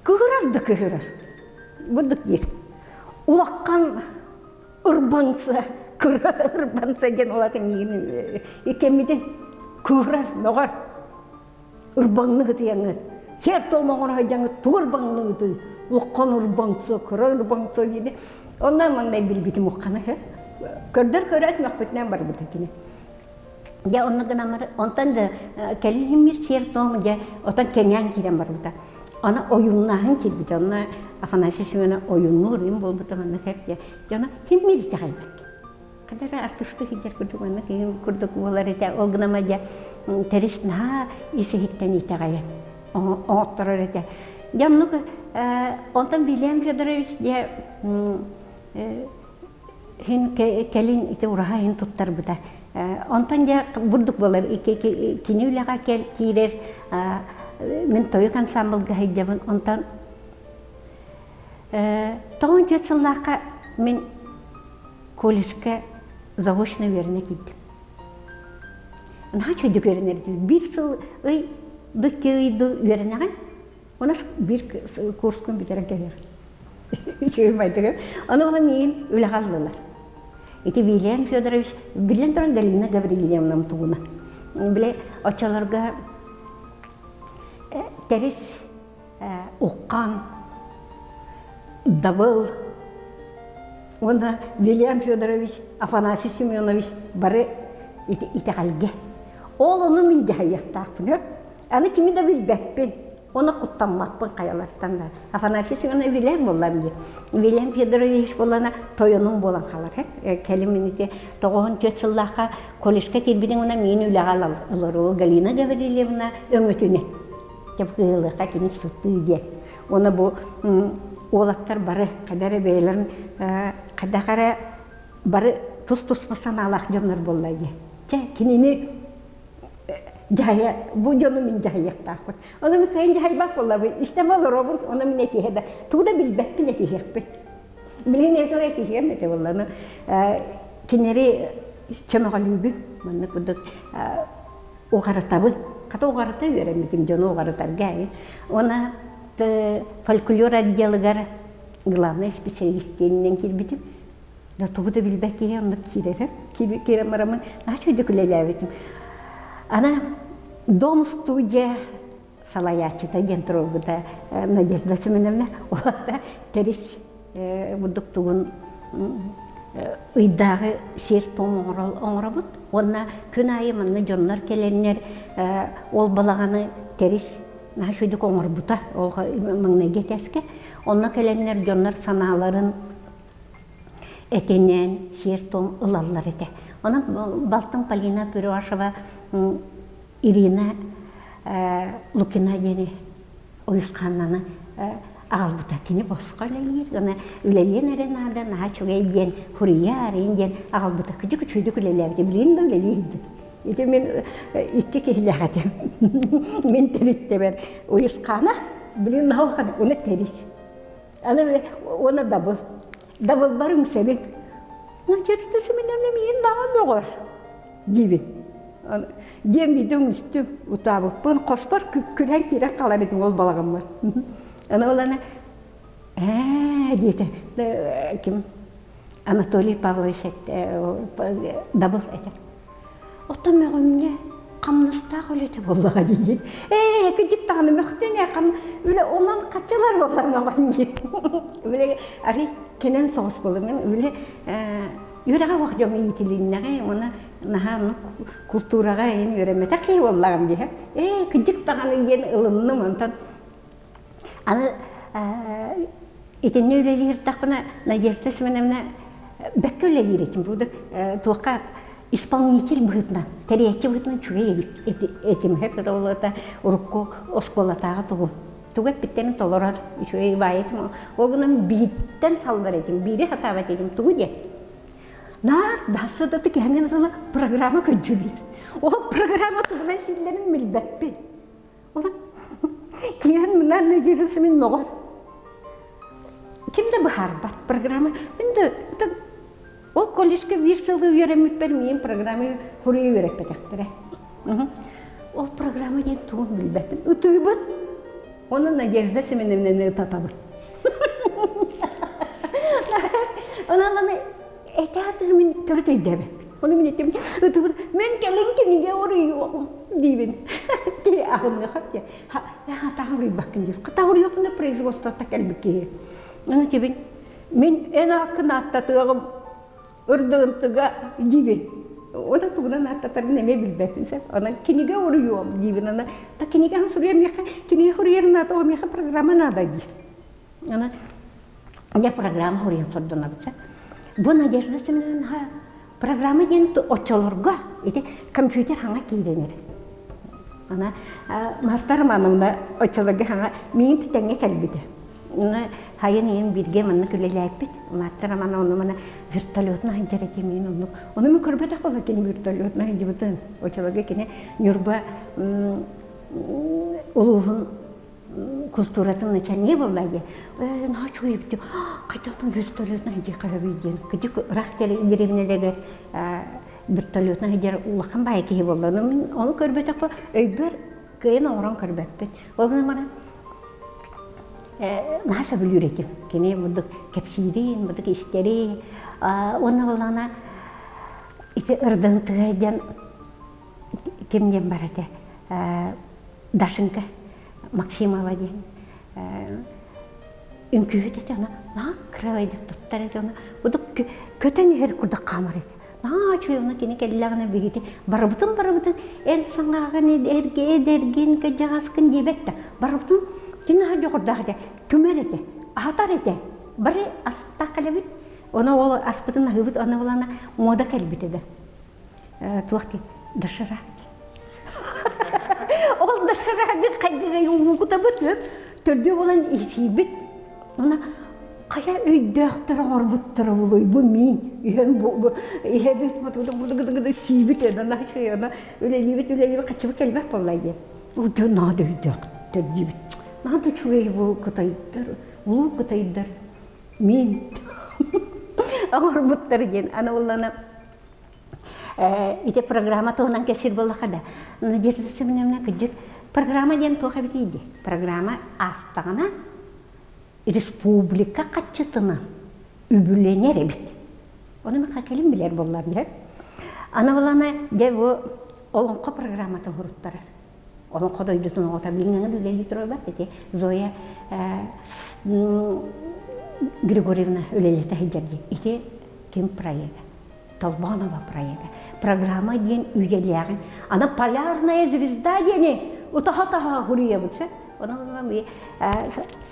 кыһырар да кыһырар. Бурдук диир. Улахан ырбаҥса, кыра ырбаҥса диэн улаата миигин иккэммитин кыырар, мөҕөр. Ырбаҥныгыт ыйаҥыт, сиэр-туом оҥоро сылдьаҥыт тугу ырбаҥныгытый? Уххан ырбаҥса, кыра ырбаҥса диэни. Онно маҥнай билбитим ухханы. Көрдөр көрөөт мөхпүтүнэн барбыта кини. Дьэ онно гынан онтон да кэлин иһиммир сиэр-туом дьэ отон кэҥээн киирэн барбыта. Аны ойууннааһын киирбитэ. Онно Афанасий Семенович ойууннуур им буолбута манна сөп дьэ. Дьоно ким мири итэҕэйбэт. Ханна эрэ артыыстыы сылдьар курдук манна киһи курдук буолар этэ. Ол гынама дьэ тэрис наһаа ис иһиттэн итэҕэйэн оҥотторор этэ. Дьэ оннук онтон Вильям Федорович дьэ Хин кэлин ити ураһа иһин туттарбыта. Онтон дьэ бурдук буолар кини үлэҕэ кэл киирэр мин тойук ансамблга сылдьабын. Онтон 94 сыллаахха мин колледжка заочно үөрэнэ киирдим. Наһаа үчүгэйдик үөрэнэрдим. Биир сыл ый икки ый үөрэнэҕин Онон биир курскун бүтэрэн кэһиэҕин. Үчүгэй байдыгы. Аны ону миигин үлэҕэ ыллылар. Ити Вильям Федорович, биллэн туран Галина Гаврильевнам тугуна. Бile оччолорго Тэрис Уххан Дабыл уонна Вильям Федорович, Афанасий Семенович бары итэҕэлгэ. Ол ону мин дьаһайыахтаахпын өр. Аны кими да билбэппин. Оны куттаммаппын хайалартан да. Афанасий Семенович билэр буоллам дии. Вильям Федорович буоллана тойонум буолан хаалар. Кэлин мин ити 94 сыллаахха колледжка киирбитин уна миин үлэҕэ олоруу Галина Гаврильевна өҥөтүнэ. Кыһылыха кини сытыы диэн. Уонна бу уолаттар бары хайда эрэ бэйэлэрин хайдах эрэ бары тус-туспа санаалаах дьоннор буолла дии. Чэ, кинини дьаһайа бу дьону мин дьаһайыахтаахпын. Ону мин кыайан дьаһайбат буоллабын. Истэм олоробун, ону мин этиһэ да тугу да билбэппин этиһиэхпин. Билигин этэр этиһиэм этэ буолланы. Кинилэри чөмөҕөлүүбүн. Маннык курдук уҕарытабын. Хата уҕарыта үөрэммитим дьону уҕарытарга. Уонна фольклор отделыгар главный специалист диэнинэн киирбитим. Да тугу да билбэт киһи оннук киирэрэ. Киирэн бараммын наһаа үчүгэйдик үлэлээбитим. Ана дом студия салайааччыта диэн туруорбута Надежда Семеновна. Улаата Тэрис бурдук тугун ыйдааҕы сиэр-туом оҥоробут уонна күн аайы манна дьоннор кэлэннэр ол балаҕаны Тэрис наһаа үчүгэйдик оҥорбута ол маҥнайгы этээскэ онно кэлэннэр дьоннор санааларын этинэн сиэр-туом ылаллар этэ. Онон балтым Полина Пюрешева Ирина Лукина диэни Уйусхааннаны аҕалбыта. Кини босхо үлэлиир, гына үлэлиэн эрэ наада, наһаа үчүгэй диэн хуруйа арыйын диэн аҕалбыта. Кыдьык үчүгэйдик үлэлээбитэ, билигин да үлэлии сылдьар. Ити мин икки киһилээх этим. Мин төрүттэбэр Уйусхаана, билигин наһаа уна тэрис. Аны уона дабыл. Дабылбар үҥсэбин. Надежда Семеновна миин даҕа мөҕөр диибин. Диэн биирдэ үҥүстүм, утаабыппын, хоспор күлэн киирэн хаалар этим ол балаҕаммар. Аны ол аны ээ диэтэ ким Анатолий Павлович дабыл этэр. Оттон мөҕүмҥэ хамнастаах үлэтэ буоллаҕа диигин. Ээ, кырдьык даҕаны мөхтөн ээ, хам үлэ онон хаччылар буолла мөҕөн диир. Үлэ арый кэнэн соҕус буолла. Мин үлэ үөрэҕэ суох дьоҥҥо иитилиннэҕэ уонна наһаа оннук култуураҕа иһин үөрэммэтэх киһи буоллаҕым диэһэ. Ээ, кырдьык даҕаны диэн ылынным онтон Аны итиннэ үлэлииртэхпинэ Надежда Семеновна бэккэ үлэлиир этим. Бу туохха исполнитель быһыытынан, тэрийээччи быһыытынан үчүгэй этим. Хөп урукку оскуолатааҕы тугум. Тугу эппиттэрин толорор үчүгэй баай этим. Ол гынан бииртэн саллар этим, биири сатаабат этим. Тугу диэн? Наар дассадаты кэһэҥҥин тыла программа көрдүүллэр. Ол программа тугунан силлэрин билбэппин. Киирэн мына Надежда мин мөҕөр. Ким да быһаарбат программа. Мин да ол колледжка биир сылы үөрэммиппэр миин программа хуруйа үөрэппэтэхтэрэ. Ол программа диэн тугун билбэппин. Ытыыбын. Оны Надежда Семеновнаны ытатабын. Онон этэ мин төрүт өйдөөбөппүн. Ону мин этим ытыбын мен кэлин кинигэ уруйуоҕум диибин. Киһи аһыныаха диэ. Хата уруйбаккын диир. Хата уруйуохпуна производствота кэлбит киһи. Ону этибин мин эн ааккын ааттатыаҕым ырдыынтыга диибин. Оны тугунан ааттатарын эмиэ билбэппин сөп. Онон кинигэ уруйуом диибин. Ана та кинигэни суруйар миэхэ кинигэ суруйар наада, ол миэхэ программа наада диир. Ана Дьэ программа суруйан сордонобут. Бу Надежда Семеновна программа диэн оччолорго ити компьютер хаҥа киирэн эрэр. Ана Марта Романовна оччолорго хаҥа миин тэҥҥэ кэлбитэ. Уна хайын ийэм бииргэ маннык үлэлээппит. Марта Романовна мана вертолетна сылдьар этим миин оннук. Ону мен көрбөтөх буолла кини вертолетна сылдьыбытын. Оччолорго кини Ньурба улууһун култууратын начальнига буолла дии. Наһаа үчүгэй эбит хайдах вертолетна сылдьыахха сөбүй диэн. Кырдьык ыраах дэриэбинэлэригэр вертолетна сылдьар улахан баайы киһи буолла. Мин ону көрбөтөхпө өйбөр кыайан оҥорон көрбөппүн. Ол гынан баран наһаа сөбүлүүр этим. Кини бурдук кэпсиирин, бурдук истэрин. Уонна буоллаҕына Ити ырдын диэн ким диэн бар этэ Дашенька Максимова диэн үҥкүүһүт этэ аны наһаа кырабайдык туттар этэ аны удук көтөн иһэр курдук хаамар этэ наһаа үчүгэй ону кини кэллэҕинэ биһиги барыбытын барыбытын эн саҥааҕын эргэ эдэргин кыдьаҕаскын диэбэт да барыбытын кини наһаа дьоҕурдаах этэ түмэр этэ аһатар этэ бары астаах кэлэбит ону ол аспытын аһыыбыт аны булана муода кэлбитэ да туох диэн доширак Ол доширагы хайгыгай угутабыт төрдүө буолан исиибит. Она хайа өйдөөхтөр оҥорбуттара булуй бу миин иһэн бу иһэбит сиибит эдана шыйана үлэлиибит үлэлиибит хаччыбыт кэлбэт буолла диэн. Удьу наада өйдөөхтөр диибит. Наада үчүгэй бу кытайдар, улуу кытайдар миин оҥорбуттар диэн. Аны буллана Ити программа туһунан кэпсиир буоллахха да, Надежда Семеновна кырдьык программа диэн туох эбитий дии? Программа аастаҕына республика хаччытынан үбүлэнэр эбит. Ону мин кэлин билэр буоллар дьэ. Аны булана дьэ бу олоҥхо программатын суруттарар. Олоҥхо дойдутун оҕото билиҥҥэ үлэлии турарбат ити Зоя Григорьевна үлэлэтэ сылдьар дии. Ити ким проега? Толбонова проега. Программа диэн үйэлээҕин. Аны полярная звезда диэни утаха-таха хуруйабыт сэ. Онон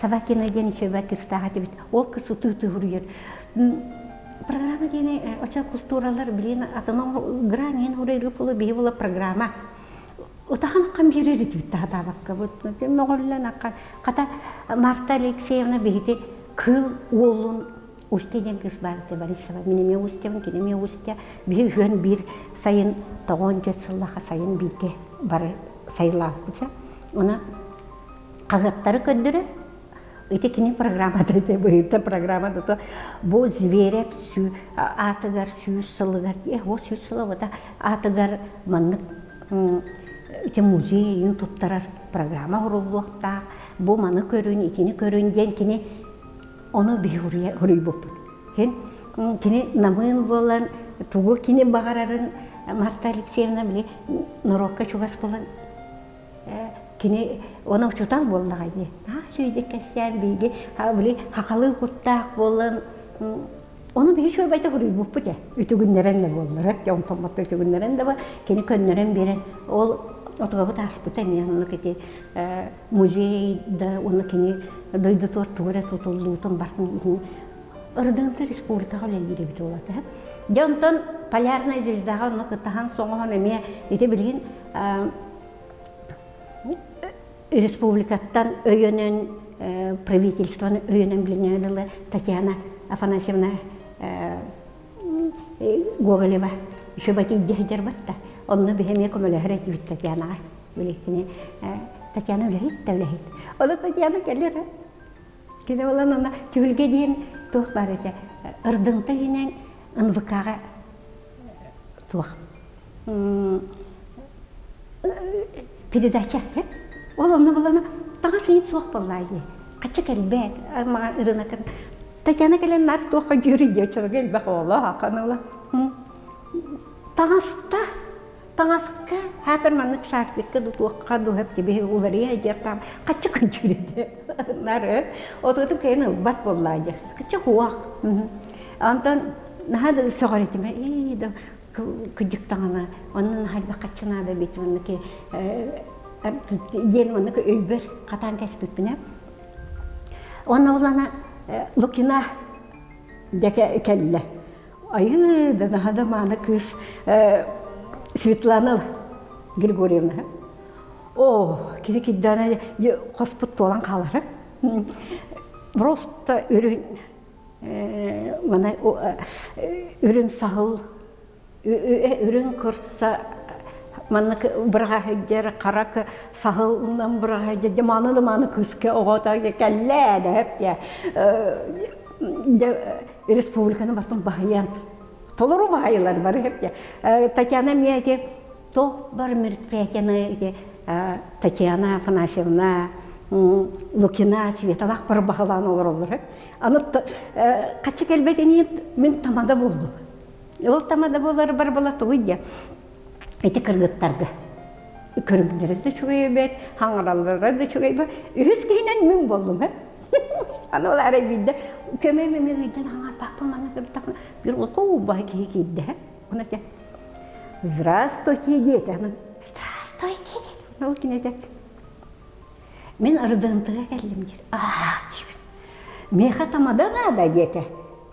Савакина диэн үчүгэй кыстаах этибит. Ол кыс утуу хуруйар. Программа диэни оча культуралар билин атын гранин хуруйру пулу биһи була программа. Утахан аккан биэрэр этибит таһатаабакка бут мөҕүллэн акка хата Марта Алексеевна биһити кыыл уолун Устья диэн кыыс баар этэ Борисова. Мин эмиэ Устьябын, кини эмиэ Устья. Биһи үһүөн биир сайын 94 сыллаха сайын бииргэ бары сайылаабыппыт. Она хаһыаттары көрдөрөр. Ити кини программата ити быһыыта программа то бу Зверев аатыгар сүүс сылыгар о сүүс сыла бута аатыгар маннык ити музейын туттарар программа оҥоруллуохтаах бу маны көрүн итини көрүн диэн кини Ону биһи уруйбуппут. Һин кини намыын буолан тугу кини баҕарарын Марта Алексеевна били норуокка чугас буолан кини оны учутал буоллаҕа дии. Наһаа үчүгэйдик кэпсээн биһиги били хахалыы куттаах буолан ону биһи үчүгэйбэтэ уруйбуппут ээ. Үтүгүннэрэн да буоллар, онтон батта үтүгүннэрэн да кини көннөрөн биэрэн ол отугабыт ааспыта эмиэ оннук ити музей да уонна кини дойдутугар тугу эрэ тутуллуутун бартын ырдыынта республикаҕа үлэлиир эбит уолата. Дьэ онтон Полярная звездаҕа онно кыттаһан соҥоһон эмиэ ити билигин республикаттан өйөнөн правительствоны өйөнөн билиҥҥэ дылы Татьяна Афанасьевна Гоголева үчүгэй тиийдэ сылдьарбат да онно биһи эмиэ көмөлөһөр этибит Татьянаҕа билигини Татьяна үлэһит да үлэһит ону Татьяна кэлэр кини буолан ана түһүлгэ диэн туох баар этэ ырдыҥта иһинэн НВК-ҕа туох передача ол онно булана таҥас иһин суох буоллаа дии хачча кэлбэт маҕан ырынакын Татьяна кэлэн нар туохха дьүөрүй диэ оччолорго элбэх оҕолоох аканыла таҥаста таҥаска хаатар маннык шарфикка ду туохха ду хөп биһи уларыйа дьиэхтаам хачча күнчүрүдэ нар отутун кэйин ылбат буоллаа дьэ хачча хуах онтон наһаа да сөҕөр этим ээ да кыдьык таҥана онно наһаа элбэх хачча наада эбит маннык диэн маннык өйбөр хатаан кэспиппинэ Уонна улана Лукина дьэ кэллэ. Айыы да наһаа да мааны кыыс Светлана Григорьевна. О, кини кирдээнэ хоспут туолан хаалара. Просто үрүн мана үрүн саһыл үрүҥ кырса маннык быраҕа сылдьар хара саһылынан быраҕа сылдьар дьэ мааны да мааны кыыска оҕото кэллээ дэһэп дьэ республиканы бартын баһыйан толору баһыйалар бары хэп Татьяна эмиэ ити туох бар мероприятияны ити Татьяна Афанасьевна Лукина Светалаах бары баһылаан олороллор аны хаччы кэлбэтинии мин тамада булдум. Ол тамада буолар бар була тугуй диэ. Ити кыргыттарга көрүҥнэрэ да үчүгэй эбээт, хаҥараллара да үчүгэй бу. Үһүс киһинэн мин буоллум ээ. Аны ол арай биирдэ көмөм эмиэ ыйдан хаҥарбаппын манна кырдахпына бир улахан киһи киирдэ. Оны этэ Здравствуйте диэтэ. Здравствуйте диэтэ. Ол кини этэ Мин Ырдыынтыга кэллим диир. Аа диибин. Миэхэ тамада наада диэтэ.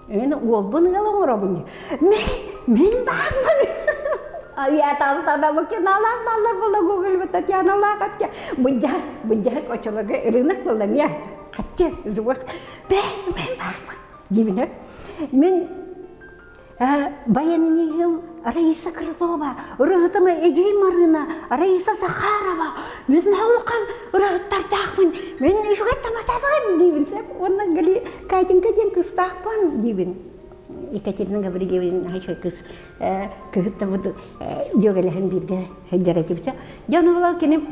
Мин уолбун ыал оҥоробун диир. Мин, мин баарбын. Авиатаастана киналаах баллар була Гоголь Татьяналаах атча. Быдьаһык, быдьаһык очолорго рынок буолла мия. Хаччы, звук. Бэн, мен баарбын. Диибин. Мин Баяниһым Раиса Крылова, ырыһытым Эдьиий Марыына, Раиса Захарова, мин улахан ырыһыттардаахпын, мин үчүгэй таматабын диибин сөп уонна Гали Катенька диэн кыыстаахпын диибин. Екатерина Гаврильевна үчүгэй кыыс кыһыттабыт дьүөгэлэһэн бииргэ сылдьар этибит. Дьэ ону була кини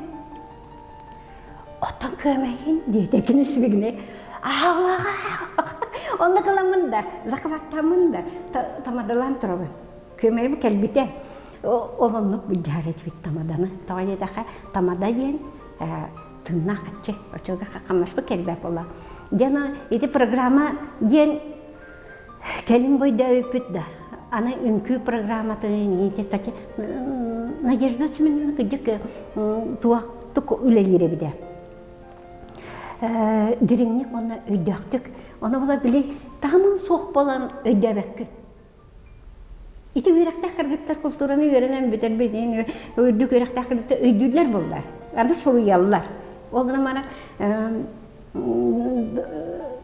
Оттон күөмэйин диэтэ кини сибигинэ Онно кыламмын да, захваттаммын да, тамадалаан турабын. Күөмэйим кэлбитэ. Ол оннук былдьаһар этибит тамаданы. Тоҕо диэтэххэ, тамада диэн тыыннаах хаччы, оччолорго хамнаспыт кэлбэт буолла. Дьэ ити программа диэн кэлин бойдөөбүппүт да, аны үҥкүү программатын Надежда Семеновна кырдьык туохтук үлэлиир эбитэ. Дириҥник уонна өйдөөхтүк. Ону була били таһымын суох буолан өйдөөбөккүн. Ити үөрэхтээх кыргыттар култуураны үөрэнэн бүтэрбитин үрдүк үөрэхтээх кыргыттар өйдүүллэр буолла. Аны суруйаллар. Ол гынан баран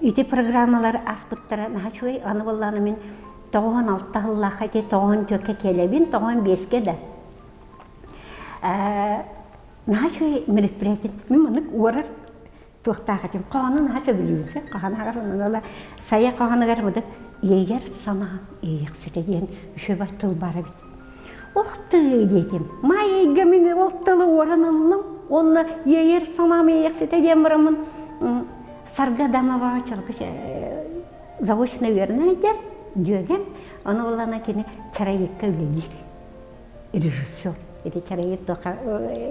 ити программалар ааспыттара наһаа үчүгэй. Аны буоллаҕына мин 96 сыллаахха ити 94-кэ кэлэбин, 95-кэ да. Наһаа үчүгэй мероприятие. Мин маннык уорар туохтаах этим. Хоһоону наһаа сөбүлүүбүн. Сөп хоһоону онон ыла сайа хоһоонугар мыдык иэйэр санаам иэйэхситэ диэн үчүгэй тыл баар эбит. Ох ты диэтим. Маай эйгэ мин ол тылы уоран ыллым. Уонна иэйэр санаам иэйэхситэ диэн бараммын Сарга Адамова чалгы заочно үөрэнэ дьүөгэм. Ону булана кини Чарайыкка үлэлиир. Режиссер. Ити Чарайык туха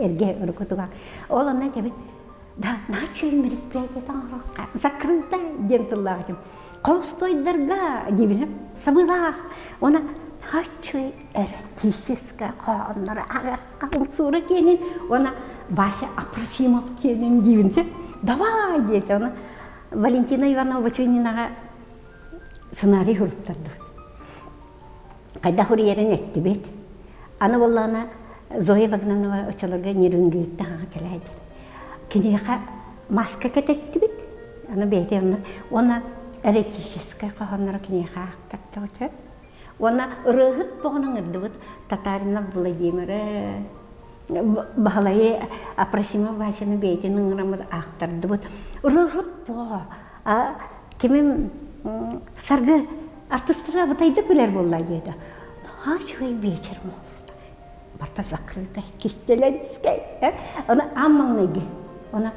эргэ урукутуга. Ол онно этэбин да начал мероприятие оҥоруохха закрыто диэн тыллаах этим. Холостойдарга диибинэ сабыылаах. Уонна начал эротическое хоһооннору ааҕыахха умсуура киэнин уонна Вася Апросимов киэнин диибин сөп. Давай диэтэ. Уонна Валентина Иванова Бочунинаҕа сценарий суруттардыбыт. Хайдах уруйарын эттибит. Аны буоллаҕына Зоя Багданова оччолорго Нерюнгриттэн хаҥа кэлээдэр. Киниэхэ маска кэтэттибит. Аны бэйэтэ онно уонна эротическай хоһоонноро киниэхэ аахтардыбыт. Уонна ырыаһыт боҕунан ыҥырдыбыт Татаринов Владимиры, Баһылайы Апросимов Васяны бэйэтин ыҥыраммыт аахтардыбыт. Ырыаһыт боо кимим Саргы артыстара бытайдык билэр буолла диэтэ. Наһаа үчүгэй биэчэр оҥорбута. Барыта закрытай, кистэлэнскэй. Аны аан маҥнайгы. Оны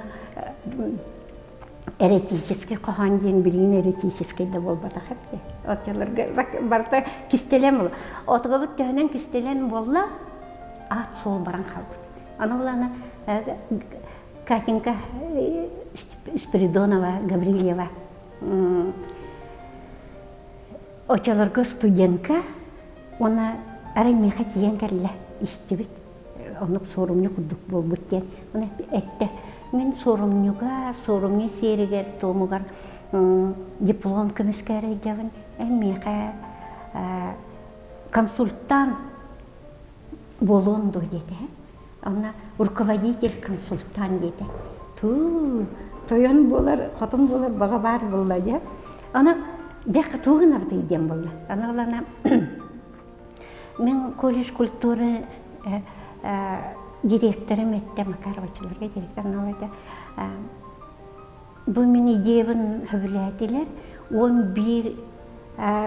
эротическэй хоһоон диэн билигин эротическэй да буолбатах эбит. Оччолорго барыта кистэлэн буолла. Отугабыт төһөнөн кистэлэн буолла, аат суол баран хаалбыт. Аны булана Катенька Спиридонова, Гаврильева оччолорго студентка уонна арай миэхэ тиийэн кэллэ истибит оннук суорумньу курдук буолбут диэн уонна эттэ мин суорумньуга суорумньу сиэригэр туомугар диплом көмүскээрэйдэбин эн миэхэ консультант буолуон дуо диэтэ Онно руководитель консультант диэтэ. Туу, тойон буолар, хотун буолар баҕа баар буолла дьэ. Аны дьэ тугу гынабытый диэн буолла. Аны ылана мин колледж культуры директорым эттэ Макаровичларга директор этэ Бу мин идеябын сөбүлээтилэр. 11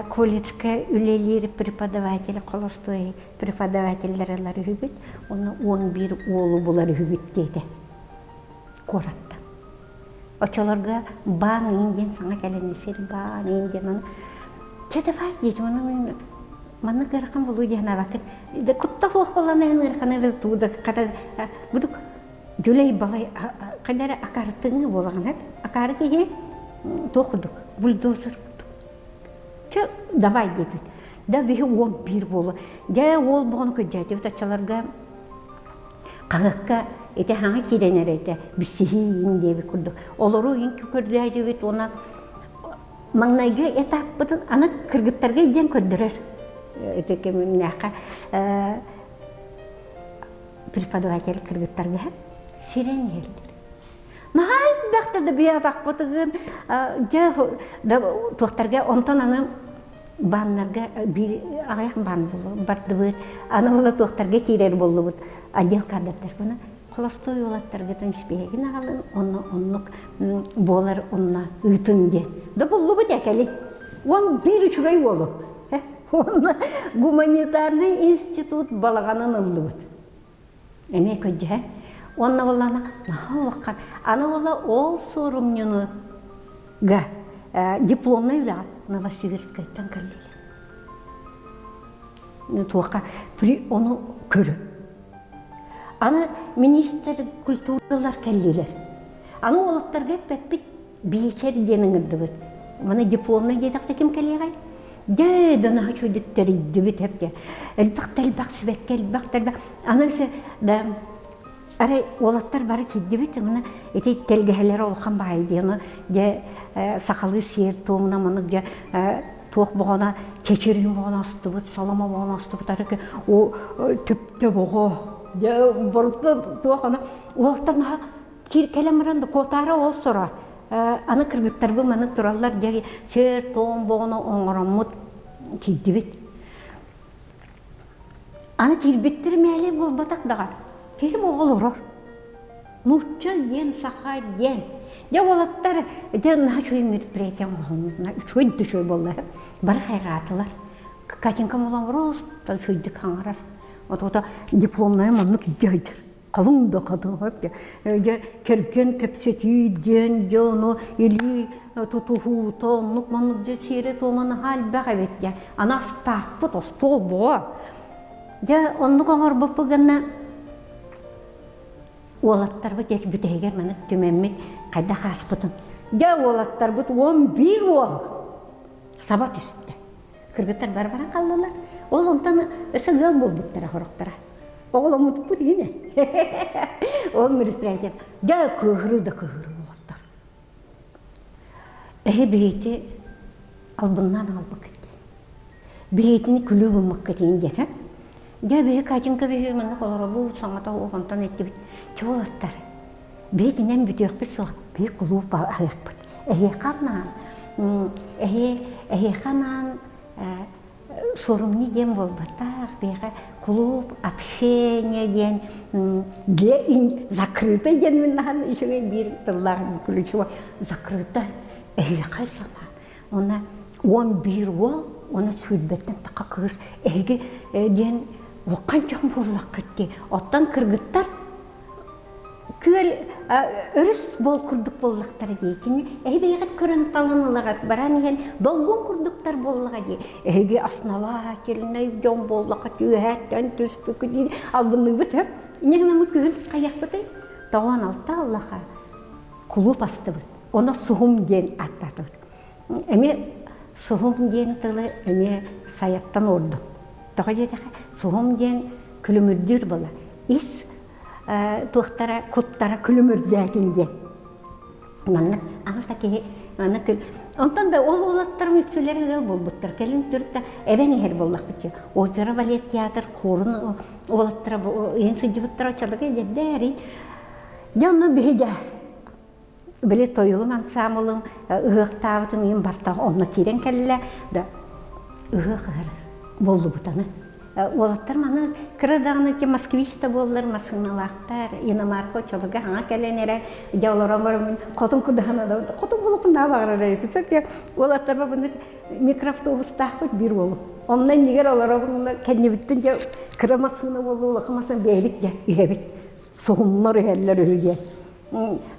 колледжка үлэлиир преподаватель холостуой преподавателлэр ылар үһүбүт. Уонна 11 уолу булар үһүбүт диэтэ куораттан. Оччолорго баан иин диэн саҥа кэлэн сир баан иин диэн аны чэ давай диэтим аны мин Маннык ыарахан буолуо дии санаабаккын. Куттал суох буоллаҕына эн ыараханы тугу да хата будук дьүлэй балай хайда эрэ акаарытыҥы буолаҕын эп. Акаары киһи туох курдук бульдозер курдук. Чэ, давай диэбит. Да биһи 11 буола. Дьэ уол боҕону көрдөөтүбүт оччолорго хаһыакка ити хаҥа киирэн эрэ этэ билсиһиин диэбит курдук. Олору иин көрдөөтүбүт уонна маҥнайгы этаппытын аны кыргыттарга илдьэн көрдөрөр. Ити кэмнээххэ преподаватель кыргыттарга сирэн иһэллэр. Наһаа элбэхтэ да биһи атахпытыгын дьэ туохтарга онтон аны бааннарга биир аҕыйах баан бардыбыт аны була туохтарга киирэр буоллубут отдел кадрдарбына холостой уолаттаргытын испииһэгин аҕалын онно оннук буолар онно ыытын диэн да буллубут экэли 11 үчүгэй уолу уонна гуманитарный институт балаҕанын ыллыбыт Эмиэ көрдөһө. Уонна буоллаҕына наһаа улахан. Аны буолла ол суорумньуну га дипломнай үлэҕэ Новосибирскайтан кэллилэр. Туохха при ону көрө. Аны министр культуралар кэллилэр. Аны уолаттарга эппэппит биэчэр диэн ыҥырдыбыт. Маны дипломнай диэтэхтэ ким кэлиэҕэй? Дьэ, да наһаа үчүгэйдик тэрийдибит эппэ. Элбэх да элбэх сибэкки, элбэх да элбэх. Аны да арай уолаттар бары киирдибит, мына ити тэлгэһэлэр улахан баай диэн, дьэ сахалыы сиэр-туомна маннык дьэ туох боҕона чэчирин боҕоно астыбыт, соломо боҕоно астыбыт, арыгы о төптө боҕо. Дьэ барыта туох аны уолаттар наһаа Киир кэлэн баран да куотаара ол соро. Аны кыргыттарбын маны тураллар дьэ сиэр-туом боҕону оҥороммут киирдибит. Аны киирбиттэр мээлэй буолбатах даҕа. Киһим оҕолорор. Нуучча диэн, саха диэн. Дьэ уолаттар дьэ наһаа үчүгэй мероприятие оҥоһунна. Үчүгэй да үчүгэй буолла. Бары хайҕаатылар. Катенька моломороз үчүгэйдик хаҥарар. Отуота дипломнайым оннук илдьэ сылдьар. халыҥ да хатыҥ дьэ кэргэн кэпсэтии диэн дьэ ону илии тутуһуута оннук маннык дьэ сиэрэ-туома наһаа элбэх эбит дьэ аны астаахпыт остуол буо дьэ оннук оҥорбуппут гына уолаттарбыт дьэ бүтэһигэр маннык түмэммит хайдах ааспытын дьэ уолаттарбыт 11 уол саба түстэ Кыргыттар бары баран хааллылар. Ол онтон өссө ыал буолбуттара сорохторо. Оҕоломмуппут иһинэ. Ол мероприятие дьэ кыыһырыы да кыыһырыы уолаттар. Эһи биһити албыннаан аҕалбыккыт диэн. Биһитини күлүү гыммыккыт иһин диэтэ. Дьэ биһи Катенька биһи маннык олоробут, саҥата онтон эттибит. Чэ уолаттар, биһитинэн бүтүөхпүт суох, биһи кулууп аһыахпыт. Эһиэхэ анаан, эһи эһиэхэ анаан суорумньу диэн буолбатах, биһиэхэ клуб общение диэн для закрыто диэн мин наһаа үчүгэй биир тыллаах ключевой закрыто эһиэхэ санаан уонна 11 уол уонна сүүрбэттэн таха кыыс эһиги диэн улахан дьон буоллаххыт дии оттон кыргыттар Күөл өрүс буол курдук буоллахтара дии. Кини эһи бэйэҕит көрөн талан ылаҕыт, баран иһэн долгун курдуктар буоллаҕа дии. Эһиги основательнай дьон буоллахха түөһээттэн түспүккүт дии албынныыбыт һэ. Инньэ гынаммыт күһүн хайыахпытый? 96 аллаха кулууп астыбыт. Оно суһум диэн ааттаатыбыт. Эмиэ суһум диэн тылы эмиэ сайаттан уурдум. Тоҕо диэтэххэ, суһум диэн күлүмүрдүүр буолла. Ис туохтара куттара күлүмүрдээтин диэн. Маннык аҕыс да киһи маннык күл. Онтон да ол уолаттарым үксүлэр ыал буолбуттар. Кэлин түртэ эбэн иһэр буоллахпыт дии. Опера балет театр хорун уолаттара ыйын сылдьыбыттара оччолорго эдэрдээри. Дьэ онно биһи дьэ били тойугум ансаамылым ыһыахтаабытын иһин барта онно киирэн кэллэ да ыһыах ыһар буоллубут аны уолаттар маны кыра даҕаны ти москвич да буоллар массыыналаахтар иномарка оччолорго хаҥа кэлэн эрэ дьэ олорон бараммын хотун кудаһана да хотун булукунаа баҕарар эбит дьэ уолаттарба бу микроавтобустаахпыт биир уолу онно иннигэр олоробун кэннибиттэн дьэ кыра массыына буолла улахан массыына бэйэбит дьэ иһэбит суһумнар иһэллэр үһү диэн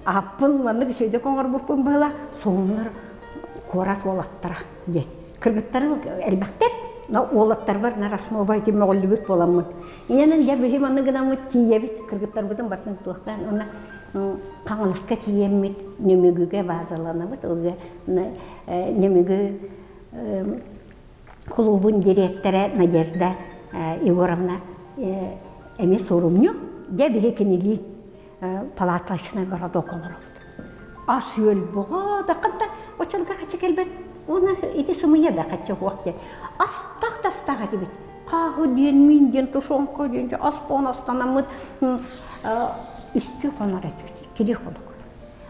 Ааппын маннык үчүгэйдик оҥорбуппун быһыылаах, суһумнар куорат уолаттара диэн. Кыргыттарым элбэхтэр. Уолаттарбар нар основа ити мөҕүллүбүт буоламмын. Инэнэн дьэ биһи манны гынаммыт тиийэбит, кыргыттарбытын барытын туохтаан уонна Хаҥаласка тиийэммит Нөмүгүгэ баазаланабыт. Нөмүгү кулуубун дириэктэрэ Надежда Егоровна эмиэ суорумньу. Дьэ биһи кинилиин палаточный городок олоробут. Ас-үөл бөҕө да ханта оччолорго хачча кэлбэт уонна ити сымыйа да хачча суох диэн. Астах да астах этибит. Хааһы диэн, миин диэн, тушенка диэн ас буолан астанаммыт үстүү хонор этибит, иккилии хонук.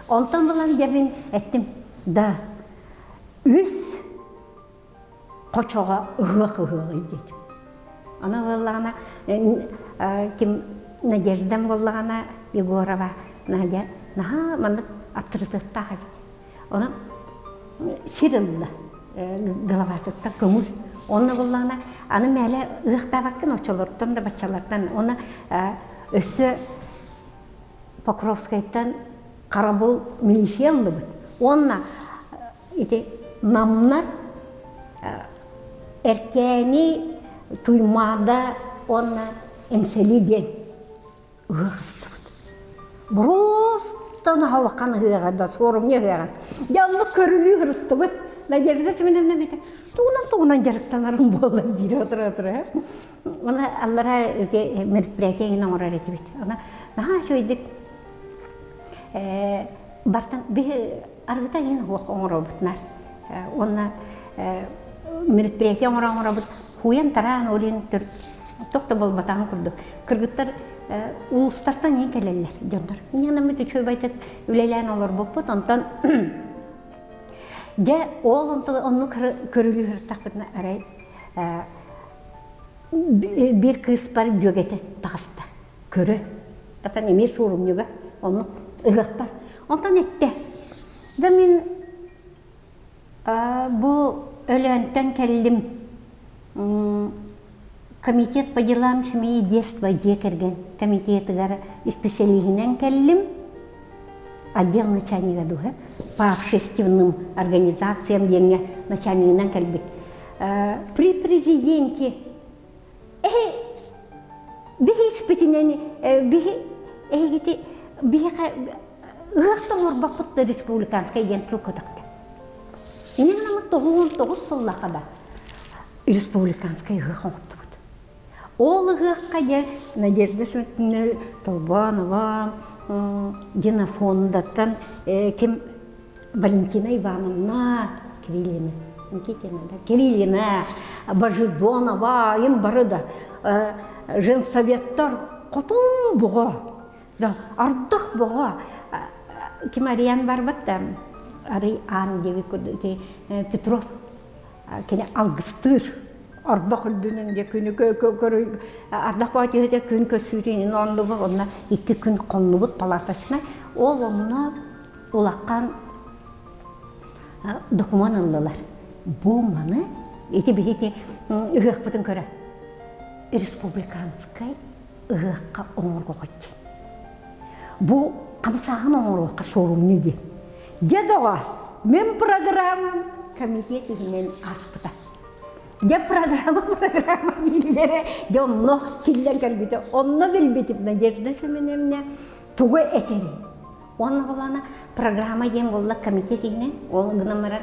Онтон булан дьэ мин эттим, да, үс хочоҕо ыһыах ыһыаҕый диэтим. Аны буоллаҕына ким Надеждам буоллаҕына Егорова Надя наһаа маннык аптарытыаттаах эбит. Онон сир ылла головатыттан көҥүл. Онно буоллаҕына аны мээлэ ыһыахтаабаккын оччолортон да баччалартан уонна өссө Покровскайтан харабыл милиция ыллыбыт. Уонна ити намнар Эркээни, Туймаада уонна Эҥсэли диэн ыһыах ыстыбыт. Боруостан улахан ыһыаҕа да, суорумньу ыһыаҕа. Дьэ оннук көрүлүү сырыттыбыт. Надежда Семеновна этэ, тугунан-тугунан дьарыктанарым буолла диир отура-отура. Уонна аллара ити мероприятие иһин оҥорор этибит. Аны наһаа үчүгэйдик бартан биһи аргыта иһин уох оҥоробутунар. Уонна мероприятие оҥоро оҥоробут хууйан-тараан олин туох да буолбатаҕын курдук. Кыргыттар улуустартан иһин кэлэллэр дьоннор. Инньэ үчүгэй байтык үлэлээн олорбуппут. Онтон дьэ ол оннук көрүлүү сырыттахпытына арай биир кыыспар дьүөгэтэ таҕыста. Көрө. Атан эмиэ суорумньуга оннук ыһыахпар. Онтон эттэ. Да мин бу Өлөөнтөн кэллим. Комитет по делам семьи и детства дьиэ кэргэн комитетыгар исписэлииһинэн кэллим. Отдел начальнига дуһа по общественным организациям диэҥҥэ начальнигынан кэлбит. При президенте эһи биһи испитинэн биһи эһигити биһиэхэ ыһыах оҥорбоппут да республиканскай диэн тыл көтөхтө. Инньэ гынан 99 сыллаха да республиканскай ыһыах оҥортубут. Ол ыһыахха дьэ Надежда Сметина Толбонова Динафондаттан ким Валентина Ивановна Кириллина, Никитина, да, Кириллина, Божедонова, им бары да женсоветтар хотун буҕа, да, ардах буҕа. Ким Ариан барбат да, арый аан диэби курдук Петров кини алгыстыыр. Ардах үрдүнэн дьэ күнү ардах баатыһыта күн көссүүтүн оннубут онно икки күн хоннубут палаточнай ол онно улахан докумуон ыллылар. Бу маны ити биһиги ыһыахпытын көрө республиканскай ыһыахха оҥоргоҕут диэн. Бу хамсааһын оҥоруохха суорумньу диэн. Дьэ доҕор, мин программам комитет иһинэн ааспыта. Дьэ программа программа дииллэрэ дьэ онно киллэн кэлбитэ. Онно билбитим Надежда Семеновна тугу этэрин. Уонна буоллаҕына программа диэн буолла комитет иһинэн. Ол гынан баран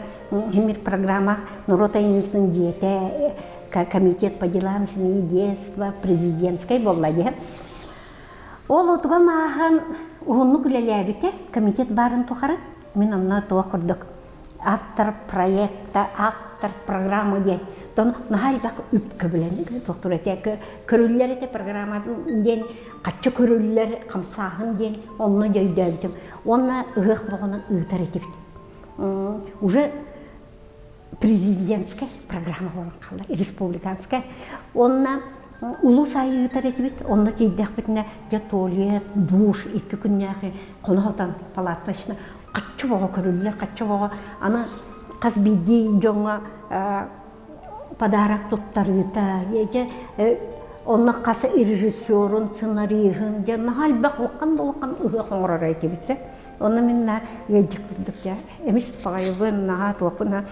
химир программа норуот айымньытын дьиэтэ комитет по делам семьи детства президентскай буолла диэ. Ол отуга мааһан уһуннук үлэлээбитэ комитет баарын тухары мин онно туох курдук автор проекта, автор программы диэн тон наһаа элбэх үп көбүлэн туохтур этэ көрүллэр этэ программа диэн хаччы көрүллэр хамсааһын диэн онно дьөйдөөбүтүм уонна ыһыах боҕунан ыытар этибит уже президентскай программа буолан хаалла республиканскай уонна улуус аайы ыытар этибит онно тиийдэхпитинэ дьэ туалет душ икки күннээхи хоно сытан палаточно хаччы боҕо көрүллэр хаччы боҕо аны хас биирдии дьоҥҥо подарок туттарыыта дьэ онно хас режиссерун сценариһын дьэ наһаа элбэх улахан да улахан ыһыах оҥорор этибит сэ. Онно мин наар ыалдьыт курдук дьэ эмис баҕайыбын наһаа туохпун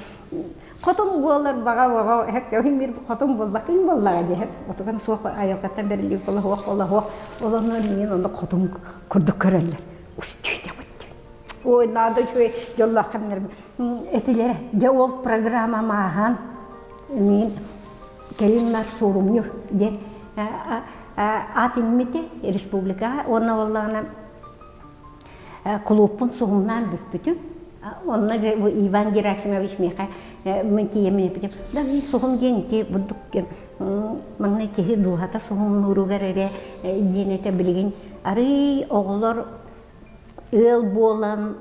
хотун буолар баҕа баҕа эһэк мир хотун буолбатын буоллаҕа диэһэр отуган суох айылҕаттан бэриллибит буола суох буола суох ол онно миигин онно хотун курдук көрөллөр устүүнэбит ой надо үчүгэй дьоллоох кэмнэр этилэрэ дьэ ол программам ааһан миигин кэлин нар суорумньу диэн аат иҥмитэ республикаҕа уонна буоллаҕына кулууппун суһумнаан бүппүтүм. Онно Иван Герасимович миэхэ мин тиийэммин эппитим, да мин суһум диэн ити бурдук маҥнай киһи дууһата суһумнууругар эрэ диэн этэ билигин арыый оҕолор ыал буолан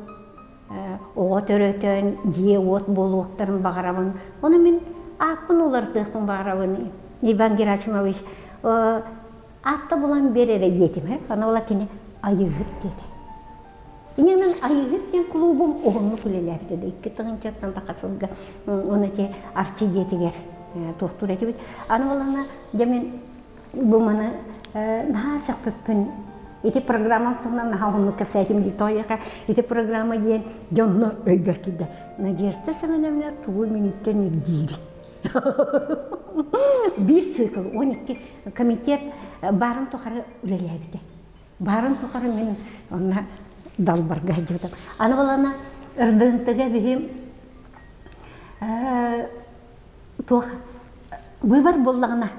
оҕо төрөтөн дьиэ-уот буолуохтарын баҕарабын. Ону мин ааппын уларытыахпын баҕарабын. Иван Герасимович Аатта булан биэр эрэ диэтим ээ. Аны була кини Айыыһыт диэтэ. Иннинэн Айыыһыт диэн кулуубум уһуннук үлэлээбитэ да 2 тыһыынчаттан таха сылга уонна ити Арчы дьиэтигэр туохтуур этибит. Аны булана дьэ мин бу маны наһаа сөхпүппүн ити программам туһунан наһаа уһуннук кэпсээтим дии тоойуоха ити программа диэн дьонно өйбөр киирдэ. Надежда Семеновна тугу миниттэн ирдиирий? Биир цикл, 12 комитет баарын тухары үлэлээбитэ. Баарын тухары мин онно далбарга сылдьыбытым. Аны балана ырдыынтыга биһи туох выбор буоллаҕына